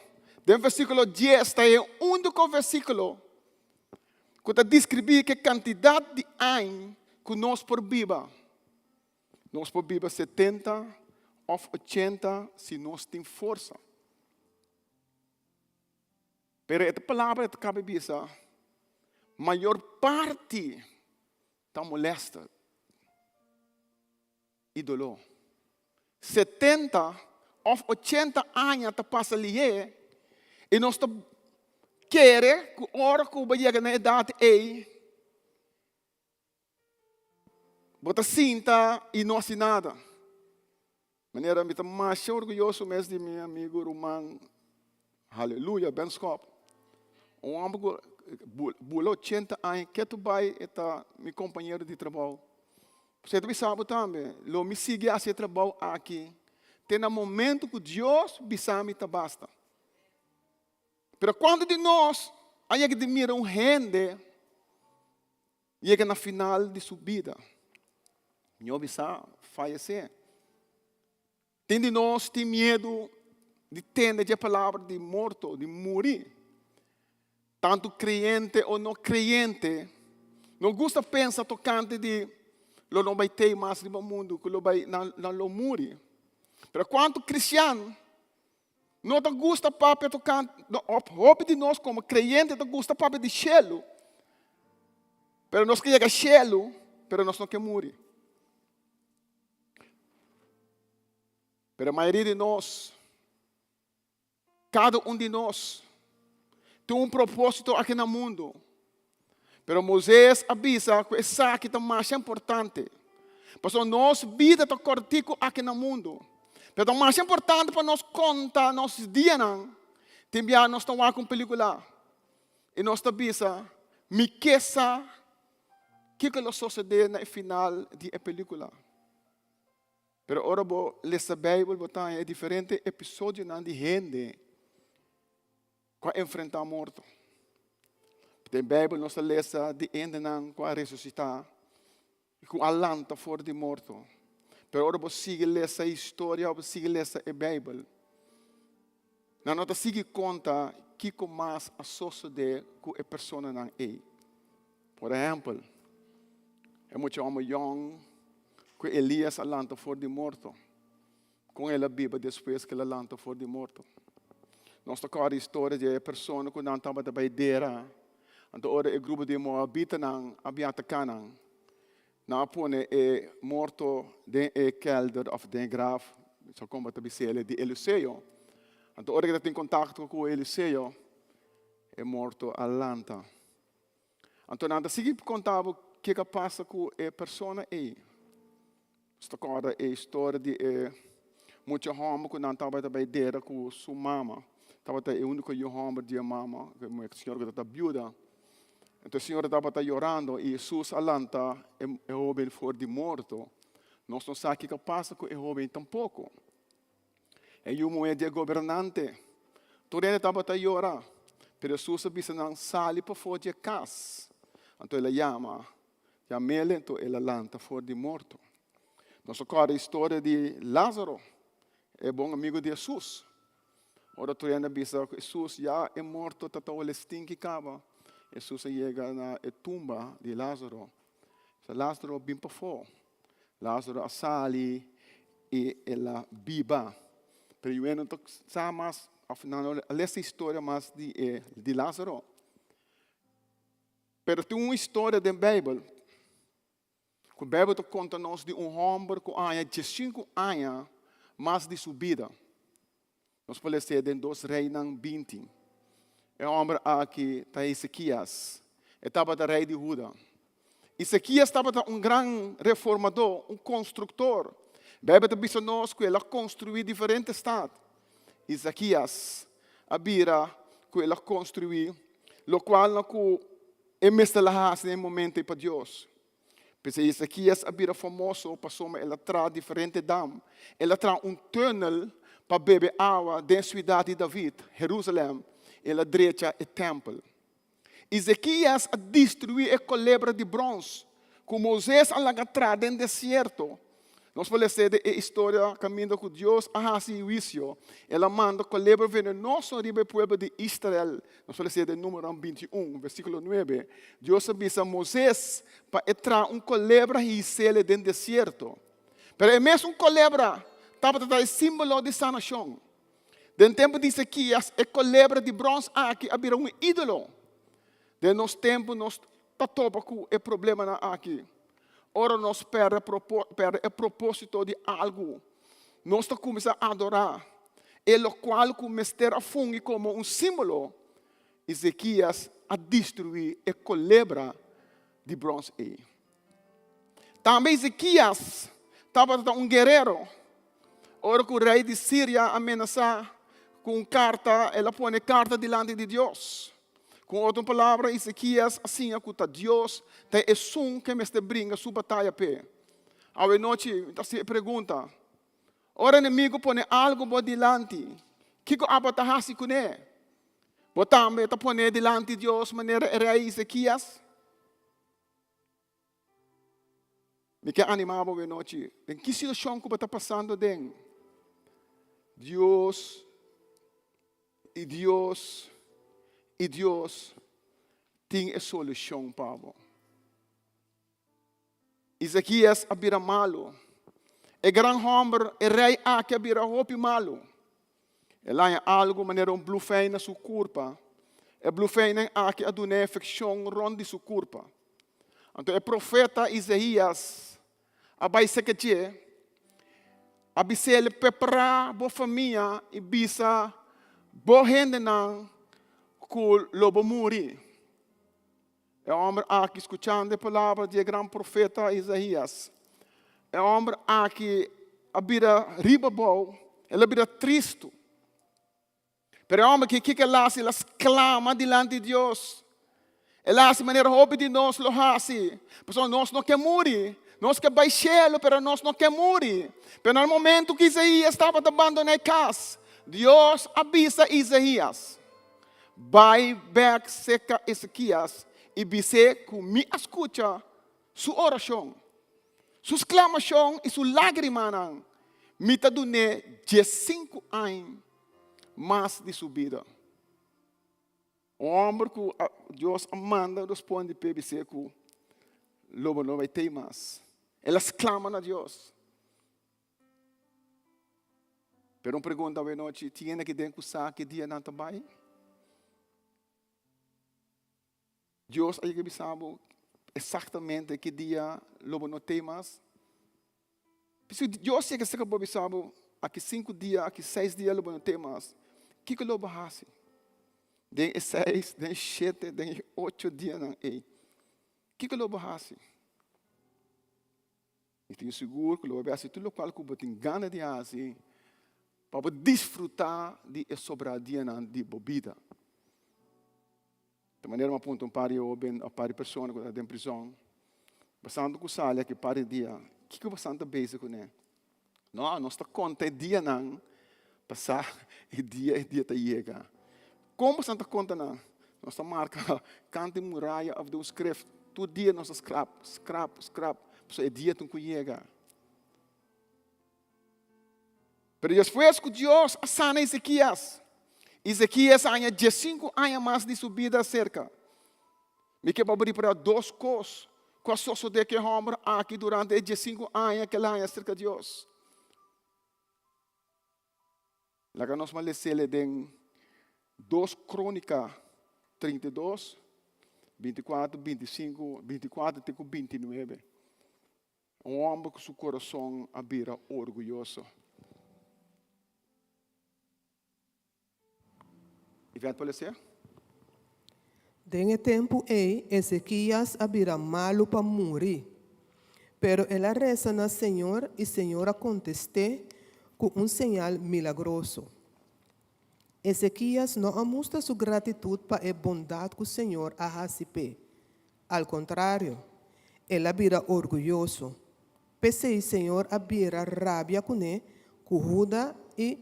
Den versíkulo 10 ta e úniko versíkulo ku ta deskribí ku kantidat di aña ku nos por biba. Nos por biba 70 òf 80 si nos tin forsa. Pero e palabra ta kaba bisa, mayor parti ta molèster i doló. 70 òf 80 aña ta pasa lihé i nos ta kere ku ora ku bo yega na edat ei, bo ta sinta i no hasi nada. Manera mi ta masha orguyoso mes di mi amigu ruman, haleluya, Ben Schop. Un hòmber ku bula 80 aña ketu bai e ta mi kompañero di trabou. Pasobra e ta bisa bo tambe, lo mi sigui hasi e trabou aki te na momento ku Dios bisa mi ta basta. Pero kuantu di nos a yega di mira un hende yega na final di su bida? Mihó bisa, fayesé. Tin di nos tin miedu di tende dje palabra di morto, di muri. Tantu kreyente o no kreyente, no gusta pensa tokante di lo no bai tei mas riba mundu, ku lo bai nan nan lo muri. Pero kuantu kristian no ta gusta papia tokante, no, hopi di nos komo kreyente ta gusta papia di shelu, pero nos ke yega shelu, pero nos no ke muri. Pero mayoria di nos, kada un di nos, tin un propósito aki na mundu. Pero Moisés a bisa ku esaki ta masha importante. Pasobra nos bida ta kòrtiku aki na mundu. Pero ta masha importante pa nos konta nos dianan. Tin bia nos ta wak un pelíkula i nos ta bisa, Mi ke sa kiko lo sosodé na e final di e pelíkula. Pero ora bo lesa Beibel bo ta haña e diferente episodionan di hende ku a enfrentá morto. Den Beibel nos ta lesa di hendenan ku a resusitá i ku a lanta for di morto. Pero ora bo sigui lesa e historia òf bo sigui lesa e Beibel, nan no ta sigui konta kiko mas a sosodé ku e personanan ei. Por ehèmpel, e mucha hòmber yòn ku Elías a lanta for di morto, kon el a biba despues ku el a lanta for di morto? Nos ta kòrda historia di e persona ku nan tabata bai dera, anto ora e grupo di moabitanan a bin ataká nan, nan a pone e morto den e kèlder òf den e graf, sa kon bo ta bis'é, di Eliseo. Anto ora ku e ta tin kontakto ku Eliseo, e morto a lanta. Anto nan ta sigui konta bo kiko a pasa ku e persona ei. Nos ta kòrda e historia di e mucha hòmber ku nan tabata bai dera ku su mama. Tabata e úniko yu hòmber di e mama, e señora ku tabata biuda. Anto e señora tabata yorando i Hesus a lanta e hóben for di morto. Nos no sa kiko a pasa ku e hóben tampoko. E yu muhé di e gobernante. Tur hende tabata yora, pero Hesus a bisa nan, Sali pafó di e kas. Anto el a yama yam'el, anto el a lanta for di morto. Nos a kòrda e historia di Lázaro, e bon amigu di Hesus. Ora tur hende a bisa ku Hesus ya e morto ta ta wòrdu stinki kaba, Hesus a yega na e tumba di Lázaro. Bisa, Lázaro, bin pafó. Lázaro a sali i el a biba. Pero yu no ta sa mas, òf nan no a lesa historia mas di e di Lázaro. Pero tin un historia den Beibel ku Beibel ta konta nos di un hòmber ku a haña diesinku aña mas di su bida. Nos por lesa den Dos Reinan 20. E hòmber aki ta Ezekias. E tabata rei di Huda. Ezekias tabata un gran reformadó, un konstruktor. Beibel ta bisa nos ku el a konstruí diferente stat. Ezekias a bira ku el a konstruí lokual ku e mester a hasi na e momento ei pa Dios. P'esei Ezekias a bira famoso pasobra el a traha diferente dam. El a traha un tùnel pa bebe awa den siudat di David, Herúsalèm. El a drecha e tèmpel. Ezekias a destruí e kolebra di bròns ku Moises a laga traha den desierto. Nos por lesa den e historia kaminda ku Dios a hasi huisio. El a manda kolebra venenoso riba e pueblo di Israel. Nos por lesa den Númeronan bintiun, versíkulo nuebe. Dios a bisa Moises pa e traha un kolebra his'el den desierto. Pero e mesun kolebra tabata ta e símbolo di sanashon. Den tempu di Ezekias, e kolebra di bròns aki a bira un ídolo. Den nos tempu nos ta topa ku e problemanan aki. Ora nos pèrdè pèrdè e propósito di algu, nos ta kuminsá adorá e lokual ku mester a fungi komo un símbolo. Ezekias a destruí e kolebra di bròns ei. Tambe Ezekias tabata un guerero. Ora ku rei di Siria a menasá ku un karta, el a pone e karta dilanti di Dios. Ku otro palabra, Ezekias a siña ku ta Dios ta esun ke mester bringa su bataya p'e. Awe nochi mi ta hasi e pregunta, Ora enemigu pone algu bo dilanti, kiko abo ta hasi kuné? Bo tambe ta pon'é dilanti Dios manera e rei Ezekias? Mi ke animá bo awe nochi. Den ki situashon ku bo ta pasando den, Dios i Dios i Dios tin e solushon pa bo. Ezekias a bira malu. E gran hòmber, e rei aki a bira hopi malu. El haña algu manera un blufein na su kurpa. E blufeinnan aki a dun'é infekshon rònt di su kurpa. Anto e profeta Isaías a bai serka dje, a bis'el, Prepará bo famia i bisa bo hendenan ku lo bo muri. E hòmber aki, skuchando e palabra di e gran profeta Isaías, e hòmber aki a bira riba bou, el a bira tristu. Pero e hòmber aki, kiko el a hasi? El a sklama dilanti Dios. El a hasi manera hopi di nos lo hasi, pasobra nos no ke muri. Nos ke bai shelu, pero nos no ke muri. Pero na e momentu ku Isaías tabata bandoná e kas, Dios a bisa Isaías, Bai bèk serka Ezekias i bis'é ku mi a skucha su orashon, su sklamashon i su lágrimanan. Mi ta dun'é diesinku aña mas di su bida. Un hòmber ku Dios a manda responde p'e bis'é ku lo bo no bai tei mas. El a sklama na Dios. Pero un pregunta awe nochi, tin hende aki den ku sa ki dia nan ta bai? Dios a yega bisa bo exactamente ki dia lo bo no tei mas? Si Dios yega cerca bo bisa bo aki sinku dia, aki seis dia lo bo no tei mas, kiko lo bo hasi den e seis, den e shete, den e ocho dianan ei? Kiko lo bo hasi? Mi tin sigur ku lo bo bai hasi tur lokual ku bo tin gana di hasi pa bo disfrutá di e sobrá dianan di bo bida. Ta manera mi a puntra un par di hóben òf par di persona ku ta den prizòn, Basando ku sali aki par di dia, kiko boso ta bezig kuné? No, nos ta konta e dianan pasá e dia e dia ta yega. Kon boso ta konta nan? Nos ta marka kant di muraya òf den un skrift. Tur dia nos ta skrap, skrap, skrap, pasobra e dia tin ku yega. Pero despues ku Dios a sana Ezekias, Ezekias a haña diesinku aña mas di su bida aserka. Mi ke pa bo ripará dos kos ku a sosodé ku e hòmber aki durante e diesinku aña ku el a haña serka Dios. Laga nos mas les'el den Dos Krónika 32, 24, 25, 24 te ku 29. Un hòmber ku su kurason a bira orguyoso. Ivette por les'é? Den e tempu ei Ezekias a bira malu pa muri. Pero el a resa na Señor i Señor a kontest'é ku un señal milagroso. Ezekias no a mustra su gratitut pa e bondat ku Señor a hasi p'e. Al kontrario, el a bira orguyoso. P'esei Señor a bira rabia kuné, ku Huda i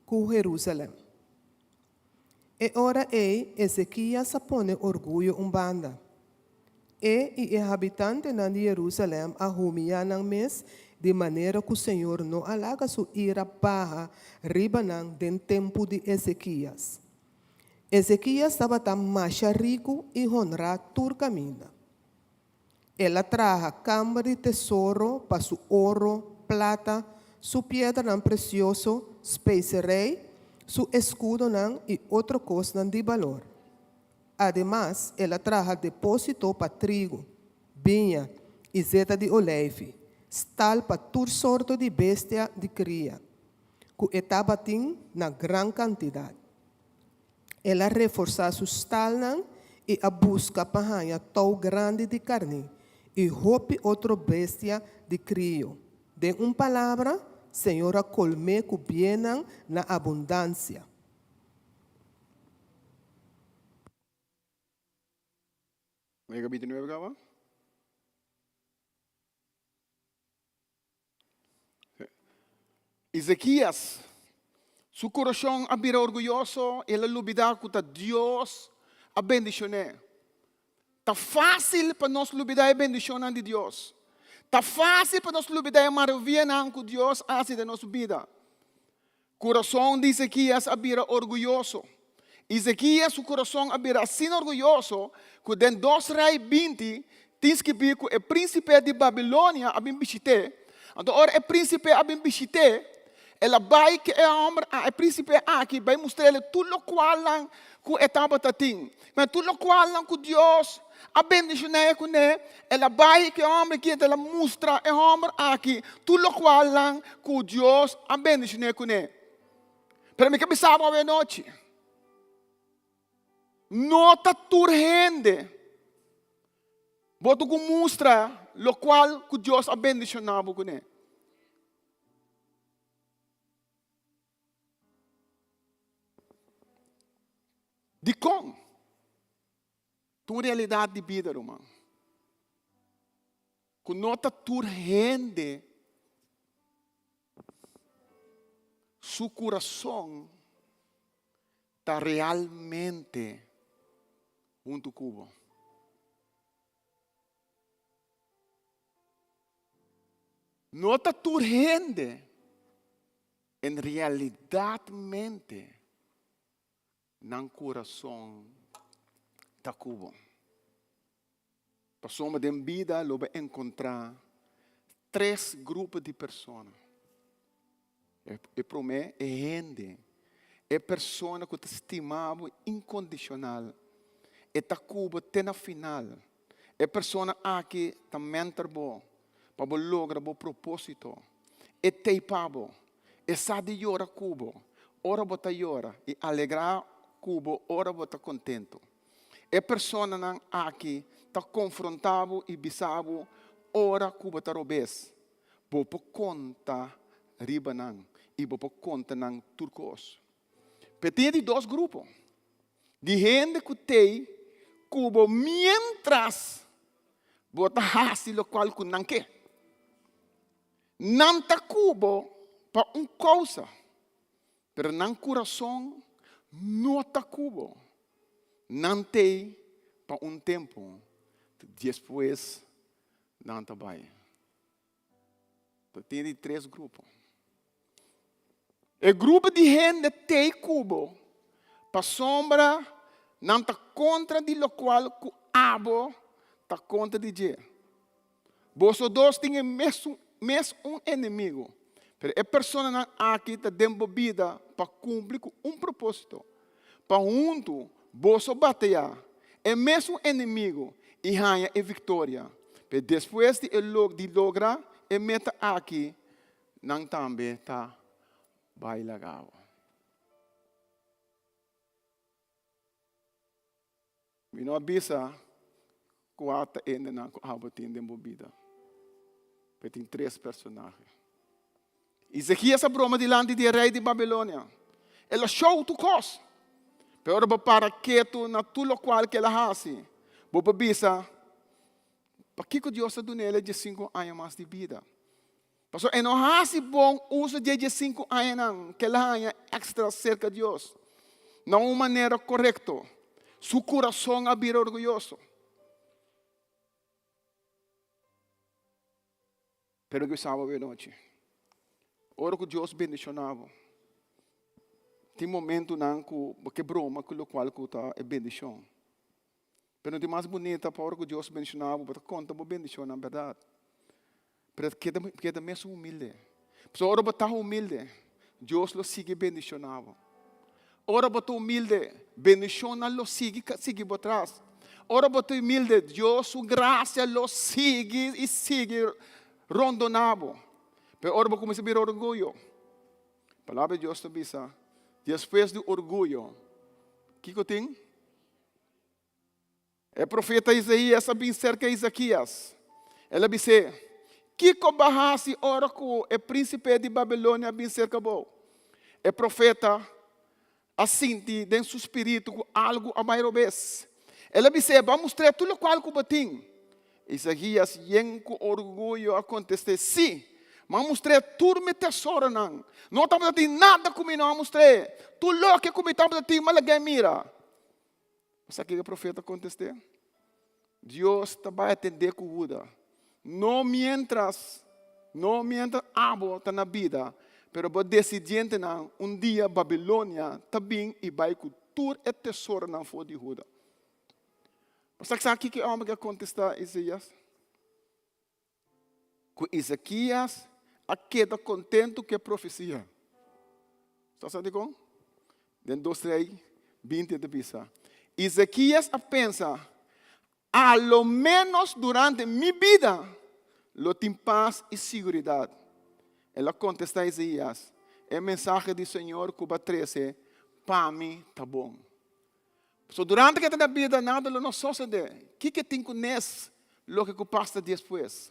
ku Herúsalèm. E ora ei Ezekias a pone orguyo un banda. E i e habitantenan di Herúsalèm a humiyá nan mes di manera ku señor no a laga su ira baha riba nan den tempu di Ezekias. Ezekias tabata masha riku i honrá tur kaminda. El a traha kamber di tesoro pa su oro, plata, su piedranan presioso, speserei, su eskudonan i otro kosnan di balor. Ademas, el a traha depósito pa trigu, biña i zeta di oleifi, stal pa tur sorto di bestia di kria, ku e tabatin na gran kantidat. El a reforsá su stalnan i a buska pa haña tou grandi di karní i hopi otro bestia di krio. Den un palabra, Señor a kolm'é ku biennan na abundansia. Mega 29 kaba? Ezekias su kurason a bira orguyoso, el a lubidá ku ta Dios a bendishon'é. Ta fásil pa nos lubidá e bendishonnan di Dios. Ta fásil pa nos lubidá e maravianan ku Dios a hasi den nos bida. Kurason di Ezekias a bira orguyoso. Ezekias su kurason a bira asina orguyoso ku den Dos Rei 20 tin skibí ku e prínsipe di Babilonia a bin bishit'é. Anto ora e prínsipe a bin bishit'é, el a bai ku e hòmber a e prínsipe aki bai mustr'el tur lokualnan ku e tabata tin. Ma tur lokualnan ku Dios a bendishoná e kuné, el a bai ku e hòmber aki, el a mustra e hòmber aki tur lokualnan ku Dios a bendishoná kuné. Pero mi ke bisa bo awe anochi, no ta tur hende bo ta ku mustra lokual ku Dios a bendishoná bo kuné. Dikon? Ta un realidat di bida, ruman, ku no ta tur hende su kurason ta realmente huntu ku bo. No ta tur hende en realidatmente nan kurason ta ku bo. Pasobra den bida lo bo enkontrá tres grupo di persona. E promé, e hende, e persona ku ta stima bo inkondishonal. E ta ku bo te na final. E persona aki ta mentor bo pa bo logra bo propósito. E t'ei pa bo. E sa di yora ku bo ora bo ta yora i alegrá ku bo ora bo ta kontentu. E personanan aki ta konfrontá bo i bisa bo ora ku bo ta robes. Bo por konta riba nan i bo por konta nan tur kos. Pero tin e di dos grupo di hende ku t'ei ku bo miéntras bo ta hasi lokual ku nan ke. Nan ta ku bo pa un kousa, pero nan kurason no ta ku bo. Nan t'ei pa un tempu, despues nan ta bai. Ta tin di tres grupo. E grupo di hende t'ei ku bo pasobra nan ta kontra di lokual ku abo ta kontra di dje. Boso dos tin e mesun mes un enemigo, pero e personanan aki ta den bo bida pa kumpli ku un propósito, pa huntu boso batayá e mesun enemigo i haña e viktoria. Pero despues di e di logra e meta aki, nan tambe ta bai laga bo. Mi no a bisa kua ta hendenan ku abo tin den bo bida, pero tin tres personahe. Ezekias a broma dilanti di e rei di Babilonia. El a show tur kos. Pero ora bo para ketu na tur lokual ku el a hasi, bo por bisa, Pakiko Dios a duna el e diesinku aña mas di bida? Pasobra e no hasi bon uso di e diesinku añanan ku el a haña èkstra serka Dios na un manera korekto. Su kurason a bira orguyoso. Pero ku saba awe nochi, ora ku Dios bendishoná bo, tin momentunan ku bo ke broma ku lokual ku ta e bendishon. Pero no tin mas bunita pa ora ku Dios bendishoná bo, bo ta konta bo bendishonnan, bèrdat? Pero keda keda mesun humilde. Pasobra ora bo ta humilde, Dios lo sigui bendishoná bo. Ora bo ta humilde, bendishonnan lo sigui sigui bo tras. Ora bo ta humilde, Dios su grasia lo sigui i sigui rondoná bo. Pero ora bo kuminsá bira orguyo, Palabra di Dios ta bisa, despues di orguyo, kiko tin? E profeta Isaías a bin serka Ezekias. El a bis'é, Kiko bo a hasi ora ku e prínsipe di Babilonia a bin serka bo? E profeta a sinti den su spiritu ku algu a bai robes. El a bis'é, Bo a mustr'é tur lokual ku bo tin. Isaías, yen ku orguyo, a kontest'é, Sí, mi a mustr'é tur mi tesoronan. No tabata tin nada ku mi no a mustr'é. Tur loke ku mi tabata tin, mi a lag'é mira. Sa kiko e profeta kontest'é? Dios ta bai atendé ku Huda, no miéntras, no miéntras abo ta na bida, pero bo desidientenan, un dia Babilonia ta bin i bai ku tur e tesoronan for di Huda. Bo sa sa kiko e hòmber ke a kontestá Isaías? Ku Ezekias a keda kontentu ku e profesia. Sa sa dikon? Den 2 Rei 20 e ta bisa, Ezekias a pensa, A lo ménos durante mi bida lo tin pas i siguridat. El a kontestá Isaías, E mensahe di Señor ku bo a trese pa mi ta bon. So durante ke ta na bida nada lo no sosode. Kiko tin ku nes loke ku pasa despues?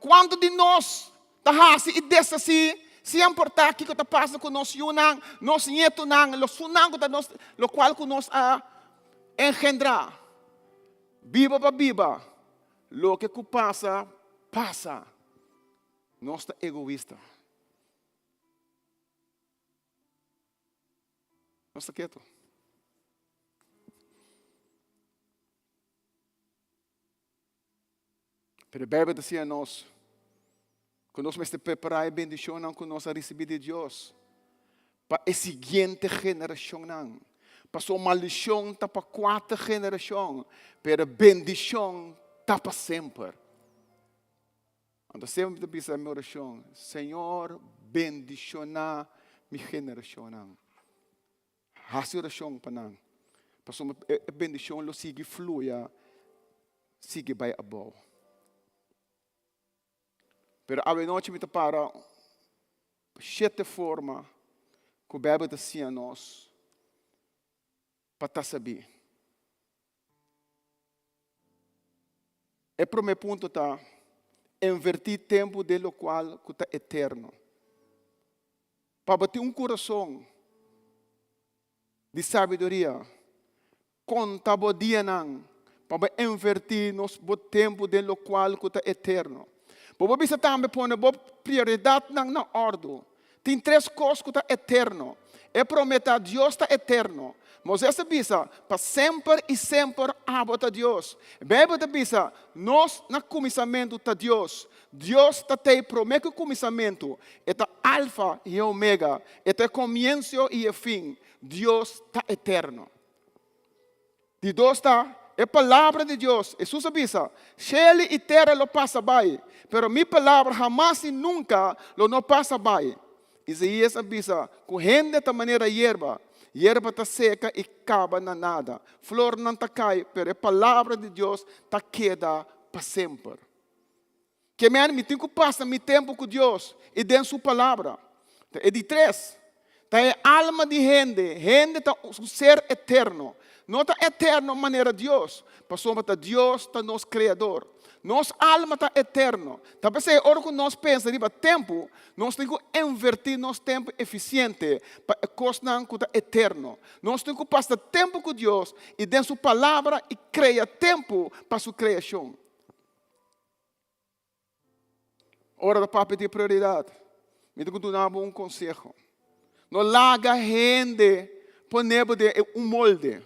Kuantu di nos ta hasi i deshasi sin importá kiko ta pasa ku nos yunan, nos nietunan, lo sunan ku ta nos, lokual ku nos a engendrá? Biba pa biba, loke ku pasa, pasa. Nos ta egoista. Nos ta ketu. Pero e Bijbel ta siña nos ku nos mester prepará e bendishonnan ku nos a risibí di Dios pa e siguiente generashonnan. Pasobra maldishon ta pa kuater generashon, pero bendishon ta pa semper. Anto semper mi ta bisa den mi orashon, Señor bendishoná mi generashonnan. Hasi orashon pa nan, pasobra e bendishon lo sigui fluya, sigui bai abou. Pero awenochi mi ta para shete forma ku Beibel ta siña nos pa ta sabí. E promé punto ta invertí tempu den lokual ku ta eterno. Pa bo tin un kurason di sabiduria, konta bo dianan pa bo invertí nos bo tempu den lokual ku ta eterno. Bo por bisa tambe pone bo prioridatnan na òrdu. Tin tres kos ku ta eterno. E promé ta Dios ta eterno. Moisés a bisa, Pa semper i semper abo ta Dios. Beibel ta bisa, Nos na kuminsamentu ta Dios. Dios ta tei promé ku kuminsamentu. E ta Alfa i e Omega. E ta e komiensio i e fin. Dios ta eterno. Di dos ta e palabra di Dios. Hesus a bisa, Shelu i tera lo pasa bai, pero mi palabra hamas i nunka lo no pasa bai. Isaías a bisa ku hende ta manera yerba. Yerba ta seka i kaba na nada. Flornan ta kai, pero e palabra di Dios ta keda pa semper. Ke men mi tin ku pasa mi tempu ku Dios i den su palabra. E di tres, ta e alma di hende. Hende ta un ser eterno. No ta eterno manera Dios, pasobra ta Dios ta nos Kreador. Nos alma ta eterno. Ta p'esei ora ku nos pensa riba tempu, nos tin ku invertí nos tempu efisiente pa e kosnan ku ta eterno. Nos tin ku pasa tempu ku Dios i den su palabra i krea tempu pa su kreashon. Ora ta papia di prioridat, mi ta ku duna bo un konseho. No laga hende pone bo den un molde.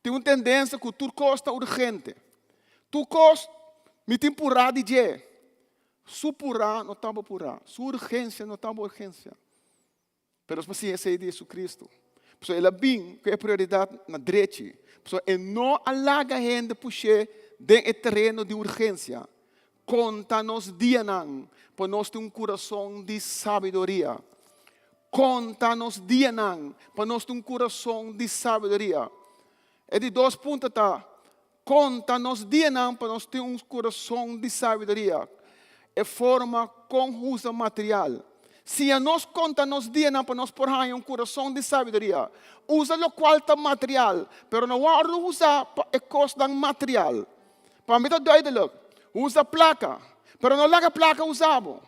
Tin un tendensia ku tur kos ta urgente. Tur kos mi tin purá di dje. Su purá no ta bo purá, su urgensia no ta bo urgensia. Pero nos por siña esei di Jesucristo. Pasobra el a bin ku e prioridat na drechi. Pasobra e no a laga hende push'é den e tereno di urgensia. Konta nos dianan pa nos tin un kurason di sabiduria. Konta nos dianan pa nos tin un kurason di sabiduria. E di dos punto ta, Konta nos dianan pa nos tin un kurason di sabiduria. E forma kon usa material. Siña nos konta nos dianan pa nos por haña un kurason di sabiduria. Usa lokual ta material, pero no wòrdu usá pa e kosnan material. Pa mi ta duidelik, usa plaka, pero no laga plaka usa bo.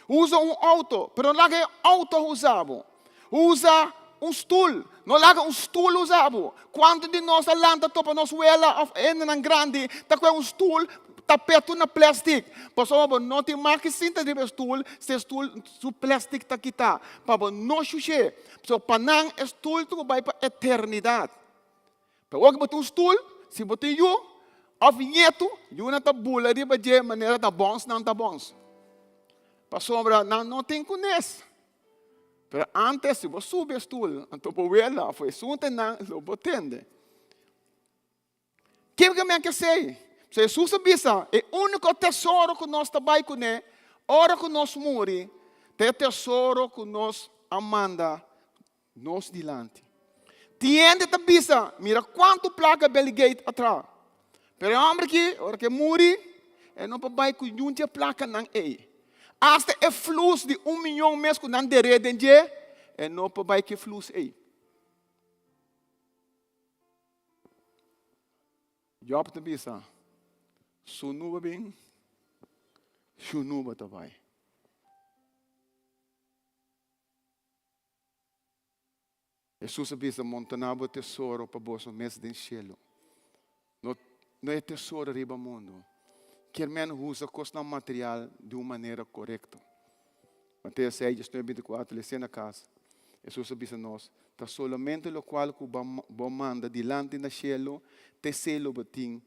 Usa un outo, pero no laga e outo usa bo. Usa un stul, no laga un stul usa bo. Kuantu di nos a lanta topa nos wela òf hendenan grandi ta kue un stul tapetu na plèstik? Pasobra bo no tin mag ki sinta riba e stul si e stul su plèstik ta kitá, pa bo no shush'é. Pasobra pa nan e stul ta ku bai pa eternidat. Pero ora ku bo tin un stul, si bo tin yu òf ñetu, yunan ta bula riba dje manera ta bòns nan ta bòns. Pasobra nan no tin kunes. Pero ántes si bo subi e stul, anto bo wela òf esun te nan lo bo tende. Kiko men ke esei? So Hesus a bisa, e úniko tesoro ku nos ta bai kuné ora ku nos muri ta e tesoro ku nos a manda nos dilanti. Tin hende ta bisa, mira kuantu plaka Bill Gates a traha. Pero e hòmber aki, ora ku e muri, e no por bai ku niun di e plakanan ei. Asta e flus di un miyon mes ku nan der'é den dje, e no por bai ku e flus ei. Jòb ta bisa, Su nuba bin, su nuba ta bai. Hesus a bisa, Montoná bo tesoro pa boso mes den shelu. No, no e tesoro riba mundu. Kier men usa kosnan material di un manera korekto. Mateo 6, 19, 24, les'é na kas. Hesus a bisa nos, Ta solamente lokual ku bo manda dilanti na shelu, t'esei lo bo tin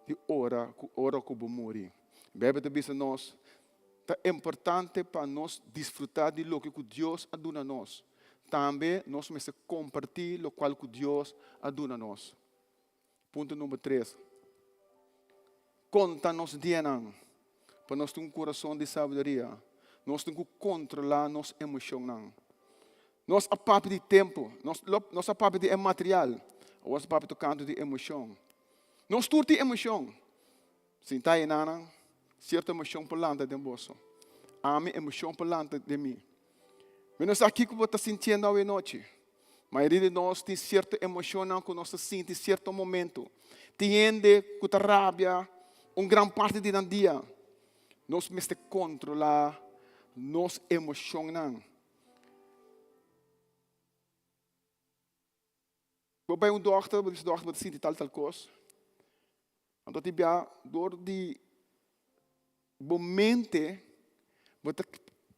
di ora ku ora ku bo muri. Beibel ta bisa nos, Ta importante pa nos disfrutá di loke ku Dios a duna nos. Tambe nos mester kompartí lokual ku Dios a duna nos. Punto number tres, Konta nos dianan pa nos tin un kurason di sabiduria. Nos tin ku kontrolá nos emoshonnan. Nos a papia di tempu, nos a papia di e material, awor nos a papia tokante di emoshon. Nos tur tin emoshon. Sinta e nanan, sierto emoshon por lanta den boso. Ami emoshon por lanta den mi. Mi no sa kiko bo ta sintiendo awe nochi. Mayoria di nos tin sierto emoshonnan ku nos ta sinti sierto momento. Tin hende ku ta rabia un gran parti di nan dia. Nos mester kontrolá nos emoshonnan. Bo bai un dòkter, bo bisa dòkter bo ta sinti tal tal kos. Anto tin bia dor di bo mente bo ta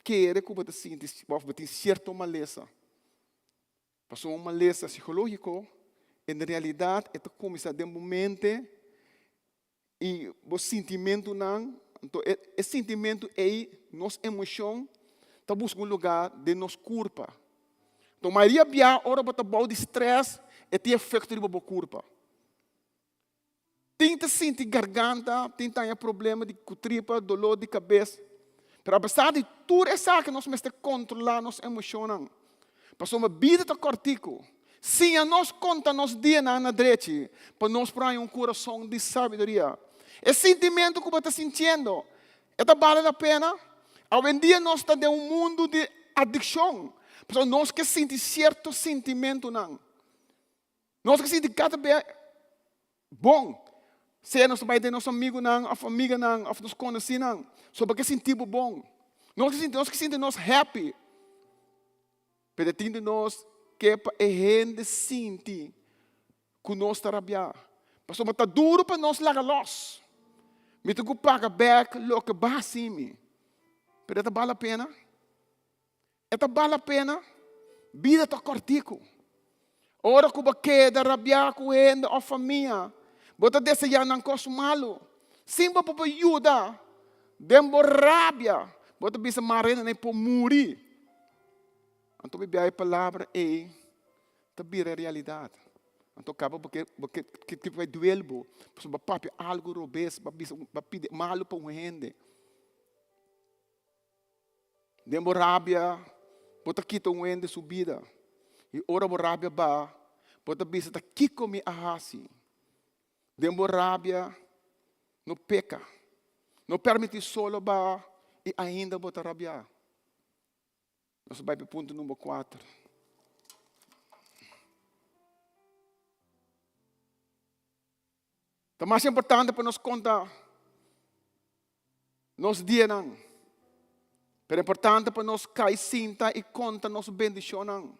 kere ku bo ta sinti òf bo tin sierto malesa. Pasobra un malesa sikológiko en realidat e ta kuminsá den bo mente i bo sintimentunan. Anto e sintimentu ei, nos emoshon, ta buska un lugá den nos kurpa. Anto mayoria bia ora bo ta bou di strès e tin efekto riba bo kurpa. Tin ta sinti garganta, tin ta haña problema di ku tripa, doló di kabes. Pero apesar di tur esaki nos mester kontrolá nos emoshonnan. Pasobra bida ta kòrtiku. Siña nos konta nos dianan na drechi pa nos por haña un kurason di sabiduria. E sintimentu ku bo ta sintiendo, e ta bale la pena? Awendia nos ta den un mundu di adikshon, pasobra nos ke sinti sierto sintimentunan. Nos ke sinti kada bes bon, sea nos ta bai den nos amigunan òf amiganan òf nos konosínan, so bo ke sinti bo bon. Nos ke sinti, nos ke sinti nos happy. Pero tin di nos ke pa e hende sinti ku nos ta rabiá. Pasobra ta duru pa nos laga lòs. Mi tin ku paga bèk loke bo a hasi mi. Pero e ta bal la pena? E ta bal la pena? Bida ta kòrtiku. Ora ku bo keda rabiá ku hende òf famia, bo ta deseá nan kos malu. Sin bo por yuda. Den bo rabia, bo ta bisa mara hende por muri. Anto mi bia e palabra ei ta bira realidat. Anto kaba bo ke bo ke ke bai duel bo, pasobra bo a papia algu robes, bo a bisa bo a pidi malu pa un hende. Den bo rabia, bo ta kita un hende su bida. I ora bo rabia ba, bo ta bisa ta kiko mi a hasi. Den bo rabia, no peka. No permití solo ba i ainda bo ta rabiá. Nos bai pa punto number kuater. Ta mas importante pa nos konta nos dianan. Pero importante pa nos kai sinta i konta nos bendishonnan.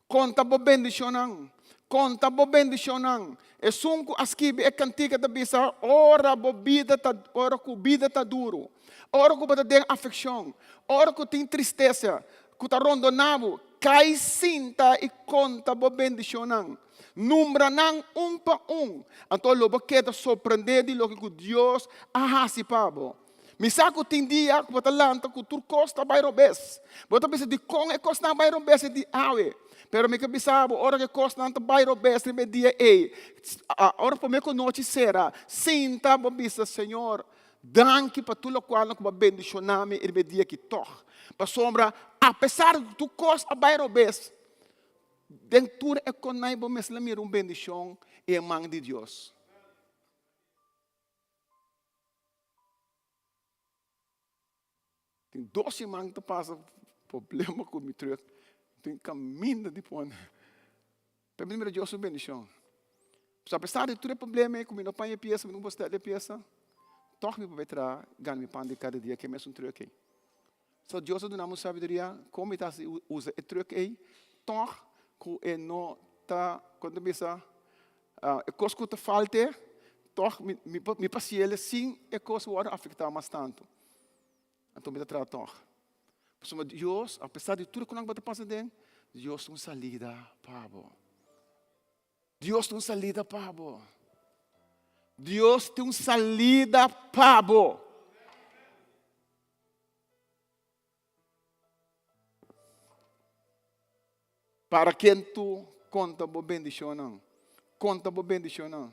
Konta bo bendishonnan. Konta bo bendishonnan. Esun ku a skibi e kantika ta bisa, ora bo bida ta, ora ku bida ta duru, ora ku bo ta den aflikshon, ora ku tin tristesa ku ta rondoná bo, kai sinta i konta bo bendishonnan. Nombra nan un pa un, anto lo bo keda sorprendé di loke ku Dios a hasi pa bo. Mi sa ku tin dia ku bo ta lanta ku tur kos ta bai robes. Bo ta bisa dikon e kosnan a bai robes e di awe. Pero mi ke bisa bo ora ku e kosnan ta bai robes riba e dia ei, ora promé ku nochi sera, sinta bo bisa, Señor, danki pa tur lokual ku bo a bendishoná mi riba e dia aki tòg. Pasobra apesar ku tur kos a bai robes, Den tur e konai bo mes la mira un bendishon i e man di Dios. Tin dos siman ta pasa problema ku mi truck. Tin kaminda di pone. Pero mi mira Dios su bendishon. So apesar di tur e problema ei ku mi no paña e piesa, mi no por stèl e piesa, tòg mi por bai traha gana mi pan di kada dia ku e mesun truck ei. So Dios a duna mi sabiduria kon mi ta hasi usa e truck ei tòg ku e no ta kon ta bisa e kos ku ta falt'e tòg mi mi por hasiel sin e kos wòrdu afektá mas tantu. Anto mi ta traha tòg. Pasobra Dios apesar di tur ku nan bo ta pasa aden Dios ta un salida pa bo. Dios tin un salida pa bo. Dios tin un salida pa bo. Para ken tu konta bo bendishonnan? Konta bo bendishonnan.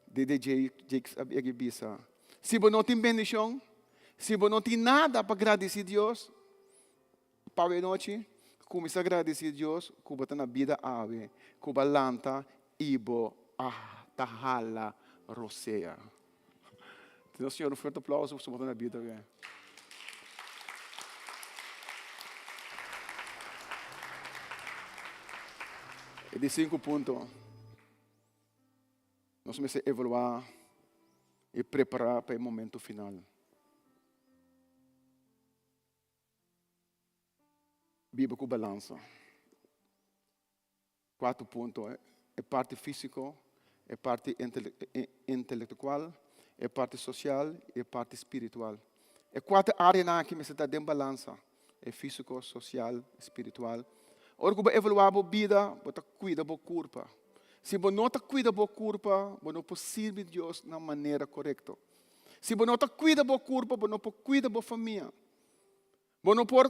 DDJ Jakes a yega bisa, si bo no tin bendishon, si bo no tin nada pa gradisí Dios, pa awe nochi, kuminsá gradisí Dios ku bo ta na bida awe, ku bo a lanta i bo a ta hala rosea. Duna Señor un fuerte aplauso pasobra bo ta na bida awe. E di sinku punto, nos mester evaluá i prepará pa e momento final. Biba ku balansa. Kuarto punto, e parti físiko, e parti intelektual, e parti sosial i e parti spiritual. E kuater áreanan aki mester ta den balansa, e físiko, sosial, spiritual. Ora ku bo evaluá bo bida, bo ta kuida bo kurpa. Si bo no ta kuida bo kurpa, bo no por sirbi Dios na manera korekto. Si bo no ta kuida bo kurpa, bo no por kuida bo famia. Bo no por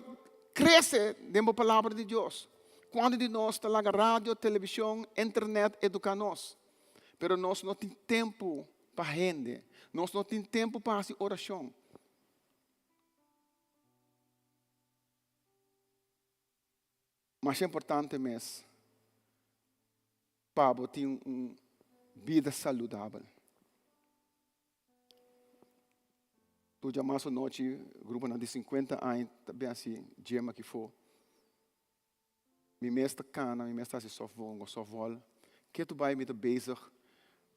krese den bo palabra di Dios. Kuantu di nos ta laga radio, televishon, internet eduká nos? Pero nos no tin tempu pa hende. Nos no tin tempu pa hasi orashon. Masha importante mes pa bo tin un bida saludabel. Tur djamas anochi gruponan di sinkuenta aña ta bin hasi gym aki for. Mi mes ta kana, mi mes ta hasi softball, softball. Ketu bai mi ta bezig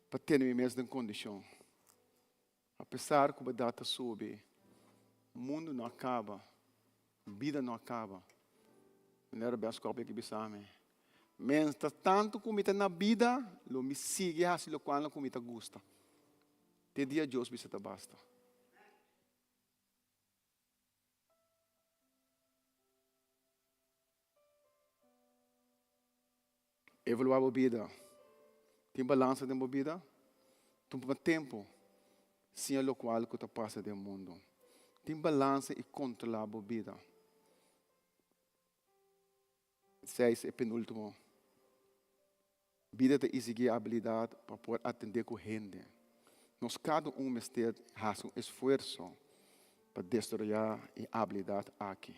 pa tene mi mes den kondishon. Apesar ku bèrdat ta subi, mundu no a kaba, bida no a kaba. Manera Bèskòp a bisa mi, Mientras tantu ku mi ta na bida, lo mi sigui hasi lokual ku mi ta gusta. Te dia Dios bisa ta basta. Evaluá bo bida. Tin balansa den bo bida? Tuma tempu. Siña lokual ku ta pasa den mundu. Tin balansa i kontrolá bo bida. Seis, e penúltimo. Bida ta isigí abilidat pa por atendé ku hende. Nos kada un mester hasi un esfuerso pa desaroyá e abilidat aki.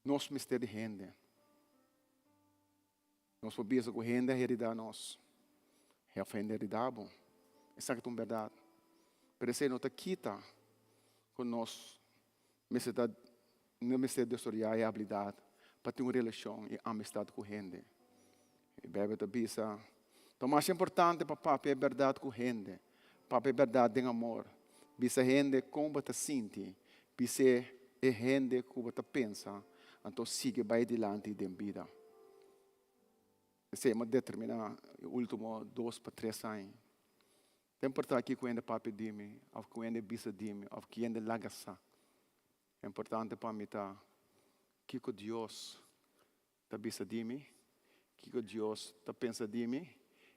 Nos mester di hende. Nos por bisa ku hende a heridá nos, òf hende a heridá bo. Esaki ta un bèrdat. Pero esei no ta kita ku nos mester ta no mester desaroyá e abilidat pa tin un relashon i amistat ku hende. E Beibel ta bisa, Ta mas importante pa papia e bèrdat ku hende, papia e bèrdat den amor. Bisa hende kon bo ta sinti, bis'é e hende ku bo ta pensa, anto sigui bai dilanti den bida. Esei a determiná e último dos pa tres aña. Ta importá kiko hende papia di mi, òf ku hende bisa di mi, òf ki hende laga sa. Importante pa mi ta kiko Dios ta bisa di mi, kiko Dios ta pensa di mi,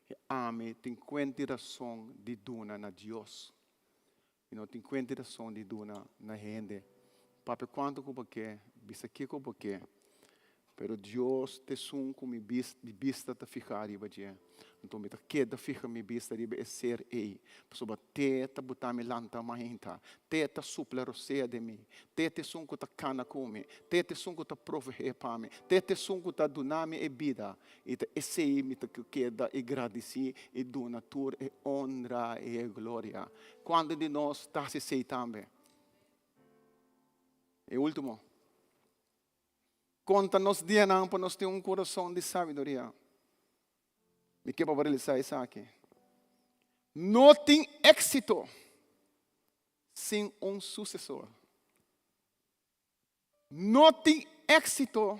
i ami tin kuenti rason di duna na Dios. Mi no tin kuenti rason di duna na hende. Papia kuantu ku bo ke, bisa kiko bo ke, pero Dios ta esun ku mi bista ta fiha riba dje. Anto mi ta keda fiha mi bista riba e ser ei, pasobra Te ta buta mi lanta mainta, Te ta supla rosea den mi, Te ta esun ku ta kana ku mi, Te ta esun ku ta proveé pa mi, Te ta esun ku ta duna mi e bida, i ta esei mi ta keda i gradisí i duna tur e onra i e gloria. Kuantu di nos ta hasi esei tambe? E último, konta nos dianan pa nos tin un kurason di sabiduria. Mi ke pa bo realisá esaki. No tin éksito sin un susesor. No tin éksito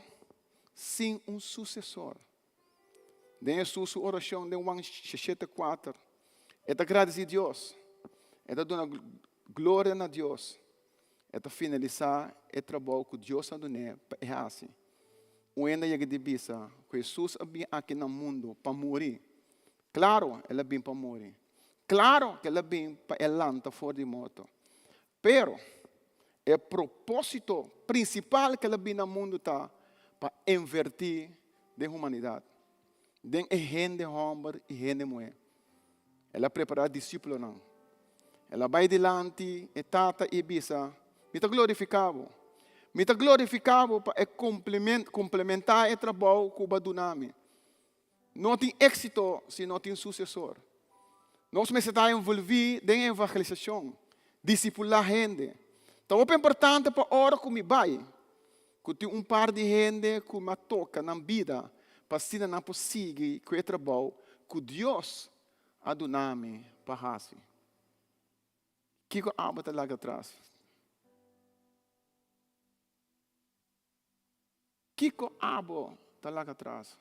sin un susesor. Den Hesus su orashon den Juan 6,4, e ta gradisí Dios, e ta duna gloria na Dios, e ta finalisá e trabou ku Dios a dun'é pa e hasi. Un hende a yega di bisa ku Hesus a bin aki na mundu pa muri. Klaro, el a bin pa muri. Klaro ku el a bin pa e lanta for di morto. Pero, e propósito prinsipal ku el a bin na mundu ta pa invertí den humanidat, den e hende hòmber i hende muhé. El a prepará disípulonan. El a bai dilanti e Tata i bisa, Mi ta glorifiká bo. Mi ta glorifiká bo pa e komplementá e trabou ku bo a duna mi. No tin éksito si no tin susesor. Nos mester ta envolví den evangelisashon, disipulá hende. Ta hopi importante pa ora ku mi bai, ku tin un par di hende ku mi a toka nan bida pa asina nan por sigui ku e trabou ku Dios a duna mi pa hasi. Kiko abo ta laga atras? Kiko abo ta laga atras?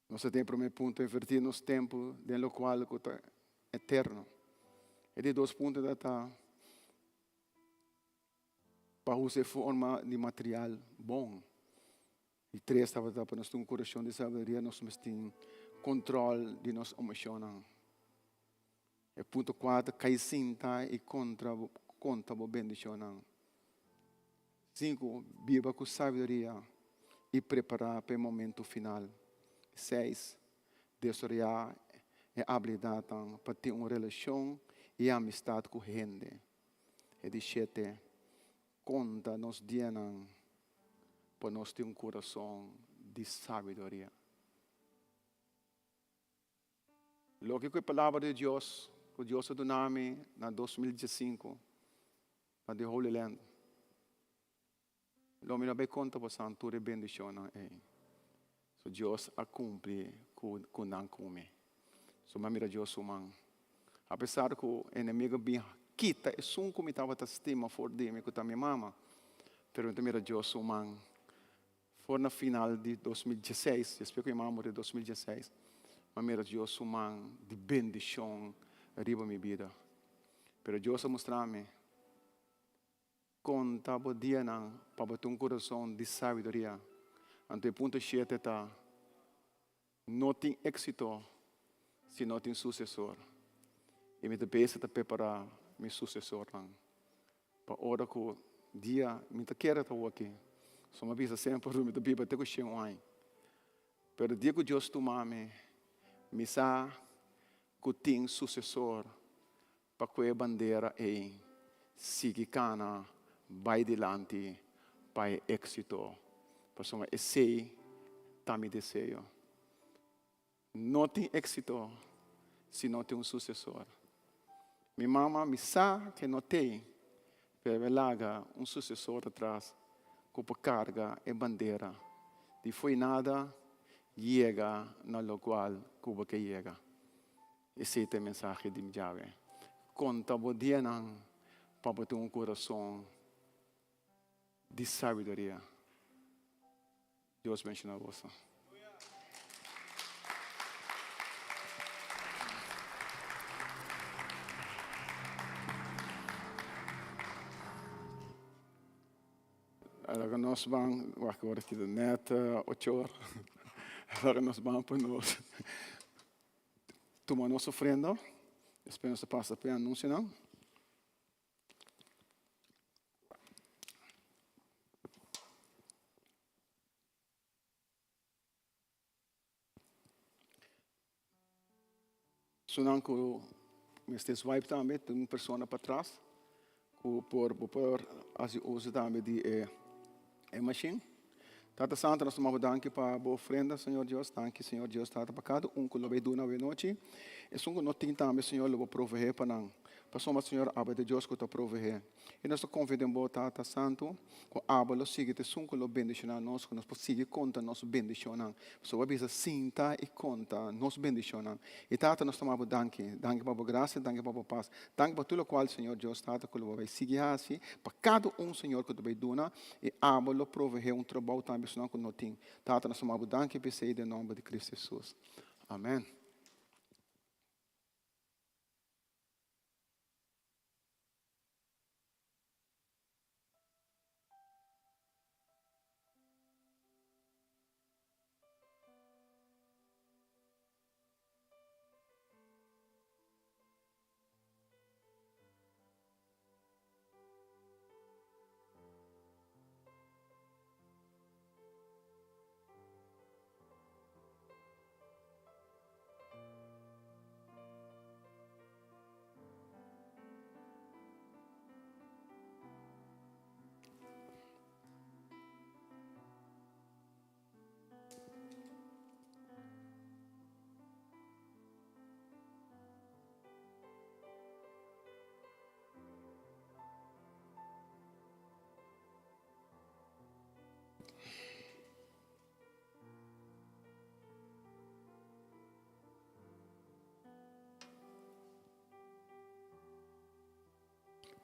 Nos ta tin e promé punto, invertí nos tempu den lokual ku ta eterno. E di dos punto ta ta pa usa e forma di material bon. Di tres tabata pa nos tin un kurason di sabiduria, nos mester tin kontrol di nos emoshonnan. E punto kuater, kai sinta i kontra konta bo bendishonnan. Sinku, biba ku sabiduria i prepará pa e momentu final. Seis, desaroyá e abilidatnan pa tin un relashon i amistat ku hende. E di shete, konta nos dianan pa nos tin un kurason di sabiduria. Loke ku e palabra di Dios ku Dios a duna mi na 2015 na The Holy Land. Lo mi no bai konta bosan tur e bendishonnan ei. So Dios a kumpli ku ku nan ku mi. So mi a mira Dios su man. Apesar ku enemigo bin kita esun ku mi tabata stima for di mi ku ta mi mama, pero mi ta mira Dios su man. For na final di 2016, despues ku mi mama muri 2016, mi a mira Dios su man di bendishon riba mi bida. Pero Dios a mustra mi Konta bo dianan pa bo tin un kurason di sabiduria. Anto e punto shete ta, no tin éksito si no tin susesor. I mi ta bezig ta prepará mi susesornan pa ora ku dia mi ta kere ta wòki. So mi a bisa semper mi ta biba te ku shen aña. Pero dia ku Dios tuma mi, mi sa ku tin susesor pa ku e bandera ei sigui kana bai dilanti pa e éksito, pasobra esei ta mi deseo. No tin éksito si no tin un susesor. Mi mama, mi sa ke no t'ei, pero e laga un susesor atras ku por karga e bandera di fo'i nada yega na lokual ku bo ke yega. Esei ta e mensahe di mi djawe. Konta bo dianan pa bo tin un kurason di sabiduria. Dios benshoná boso. Laga nos ban, wak ora ki ta net ocho or. Laga nos ban pa nos tuma nos ofrenda. Despues nos ta pasa pa e anunsionan. Sunan ku mester swipe tambe, tin un persona patras ku por bo por hasi uso tambe di e e machine. Tata Santo, nos ta manda bo danki pa bo ofrenda, Señor Dios. Danki, Señor Dios Tata, pa kada un ku lo bay duna awe nochi. Esun ku no tin tambe, Señor, lo bo proveé pa nan. Pasobra, Señor, abo ta e Dios ku ta proveé. I nos ta konfia den bo, Tata Santu, ku abo lo sigui ta esun ku lo bendishoná nos, ku nos por sigui konta nos bendishonnan. Pasobra bo a bisa, Sinta i konta nos bendishonnan. I Tata, nos ta manda bo danki. Danki pa bo grasia, danki pa bo pas. Danki pa tur lokual, Señor Dios Tata, ku lo bo bai sigui hasi pa kada un, Señor, ku ta bai duna. I abo lo proveé un trabou tambe esnan ku no tin. Tata, nos ta manda bo danki p'esei den nòmber di Kristu Hesus. Amèn.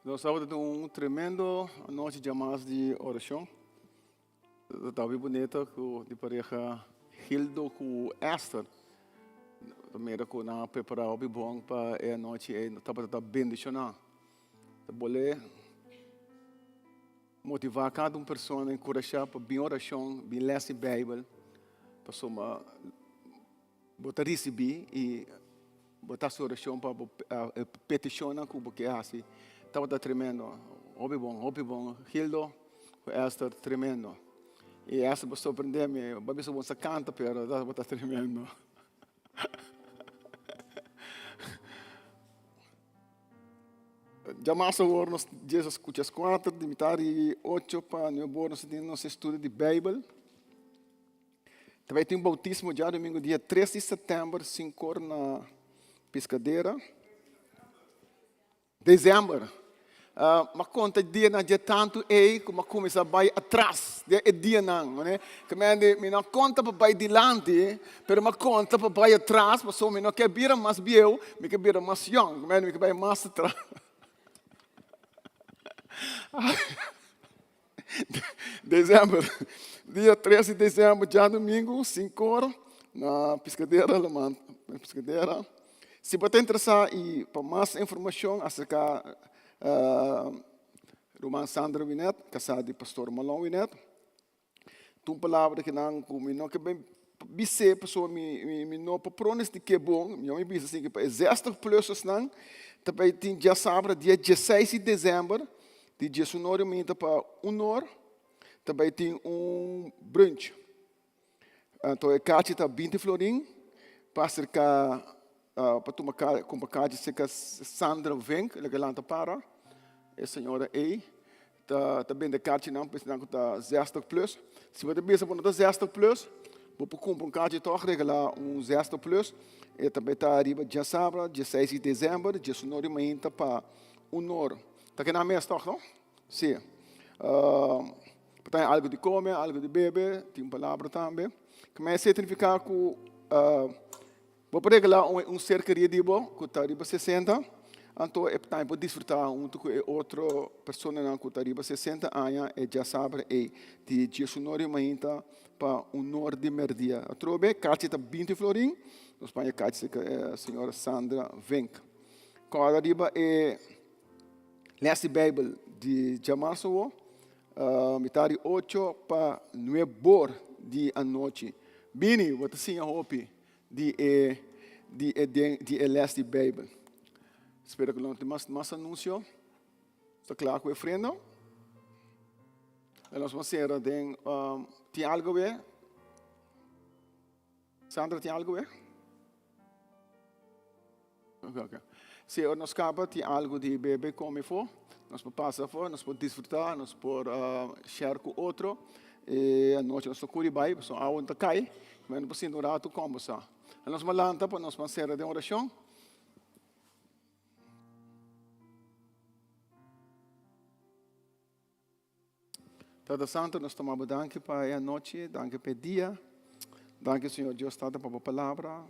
Nos tabata tin un tremendo anochi djamas di orashon. Ta hopi bunita ku di pareha Gildo ku Esther. Ta mira ku nan a prepara hopi bon pa e anochi ei. Tabata ta bendishoná. Ta bolé motivá kada un persona, enkurashá pa bin orashon, bin lès di Beibel, pasobra bo ta risibí i bo ta hasi orashon pa bo petishonnan ku bo ke hasi. Tabata tremendo. Hopi bon, hopi bon. Gildo ku Esther, tremendo. I Esther bo sorprendé mi, bo a bisa bo sa kanta pero tabata tremendo. Djamas awor nos djes a skucha skuater di mitar di ocho pa nuebe ora nos ta tin nos estudio di Beibel. Ta bai tin boutismo djadumingu dia tres di sètèmber sinkor na Piscadera. Desèmber. M'a konta dianan dje tantu ei ku m'a kuminsá bai atras den e dianan. Ke mende mi no a konta pa bai dilanti, pero m'a konta pa bai atras pasobra mi no ke bira mas bieu, mi ke bira mas yòn. Ke mende mi ke bai mas atras. Desèmber, dia tres di desèmber, djadumingu, sinkor, na Piscadera, Laman Piscadera. Si bo ta interesá i pa mas informashon aserka Ruman Sandra Winet, kasá di Pastor Malon Winet. Ta un palabra ku nan ku mi no ke ben bis'é pasobra mi mi no por pronostik'é bon. Mi a bisa asina ku pa e zestig plussersnan ta bai tin djasabra dia dieseis di desèmber di diesunor di mainta pa un or ta bai tin un brunch. Anto e kachi ta binti florin pa aserká pa tuma kumpra kachi serka Sandra Vink, loke lanta para e señora ei ta ta bende kachinan pa esnan ku ta zestig plus. Si bo ta bisa bo no ta zestig plus, bo por kumpra un kachi tòg regalá un zestig plus. E ta bai ta riba djasabra dieseis di desèmber, diesunor di mainta pa un or. Ta keda mes tòg no? Sí. Por ta algu di kome, algu di bebe, tin un palabra tambe. Kmé esei ta nifiká ku bo por regalá un ser kerí di bo ku ta riba sesenta, anto e tambe por disfrutá huntu ku e otro personanan ku ta riba sesenta aña e djasabra ei di diesunor di mainta pa unor di merdia. Atrobe kachi ta binti florin, nos paña kachi serka e señora Sandra Vink. Kòrda riba e Les di Bijbel di djamarzo wo, mitar di ocho pa nuebor di anochi. Bini, bo ta siña hopi di e di e den di e les di Bijbel. Spero ku no tin mas mas anunsio. Ta kla ku e ofrenda? Nos por sera den tin algo be? Sandra tin algo be? Ok, ok. Si ora nos kaba tin algu di bebe, kome afó, nos por pasa afó, nos por disfrutá, nos por share ku otro. E anochi nos ta kuri bai, pasobra awa no ta kai, pero nos por sinta un ratu kòmbersá. Nos por lanta pa nos por sera den orashon. Tata Santo, nos tuma bo danki pa e anochi, danki pa e dia. Danki, Señor Dios Tata, pa bo palabra.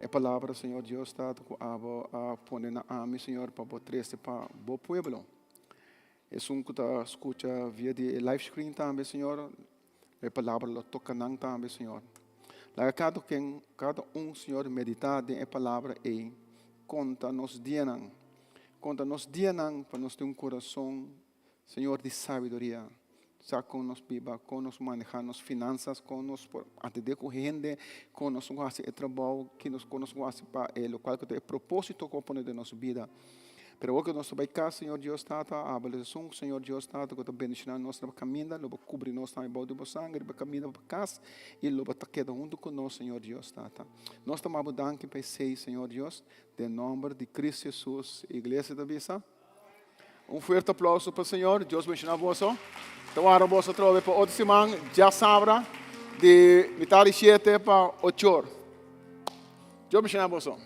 E palabra, Señor Dios Tata, ku abo a pone na ami, Señor, pa bo trese pa bo pueblo. Esun ku ta skucha via di e live screen tambe, Señor, e palabra lo toka nan tambe, Señor. Laga kada ken, kada un, Señor, meditá den e palabra ei. Konta nos dianan. Konta nos dianan pa nos tin un kurason, Señor, di sabiduria. Sa kon nos biba, kon nos maneha nos finansas, kon nos por atendé ku hende, kon nos por hasi e trabou, ki nos kon nos por hasi pa e lokual ku ta e propósito ku bo a pone den nos bida. Pero awor ku nos ta bai kas, Señor Dios Tata, aba esun, Señor Dios Tata, ku ta bendishoná nos riba kaminda, lo bo kubri nos tambe bou di bo sanger riba kaminda pa kas, i lo bo ta keda huntu ku nos, Señor Dios Tata. Nos ta maba bo danki pa esei, Señor Dios. Den nomber di Cristo Jesus, iglesia ta bisa. Un fuerte aplauso pa Señor. Dios bendiciona boso. Ta wara boso atrobe pa otro siman, djasabra, di mitad di siete pa ocho or. Dios bendiciona boso.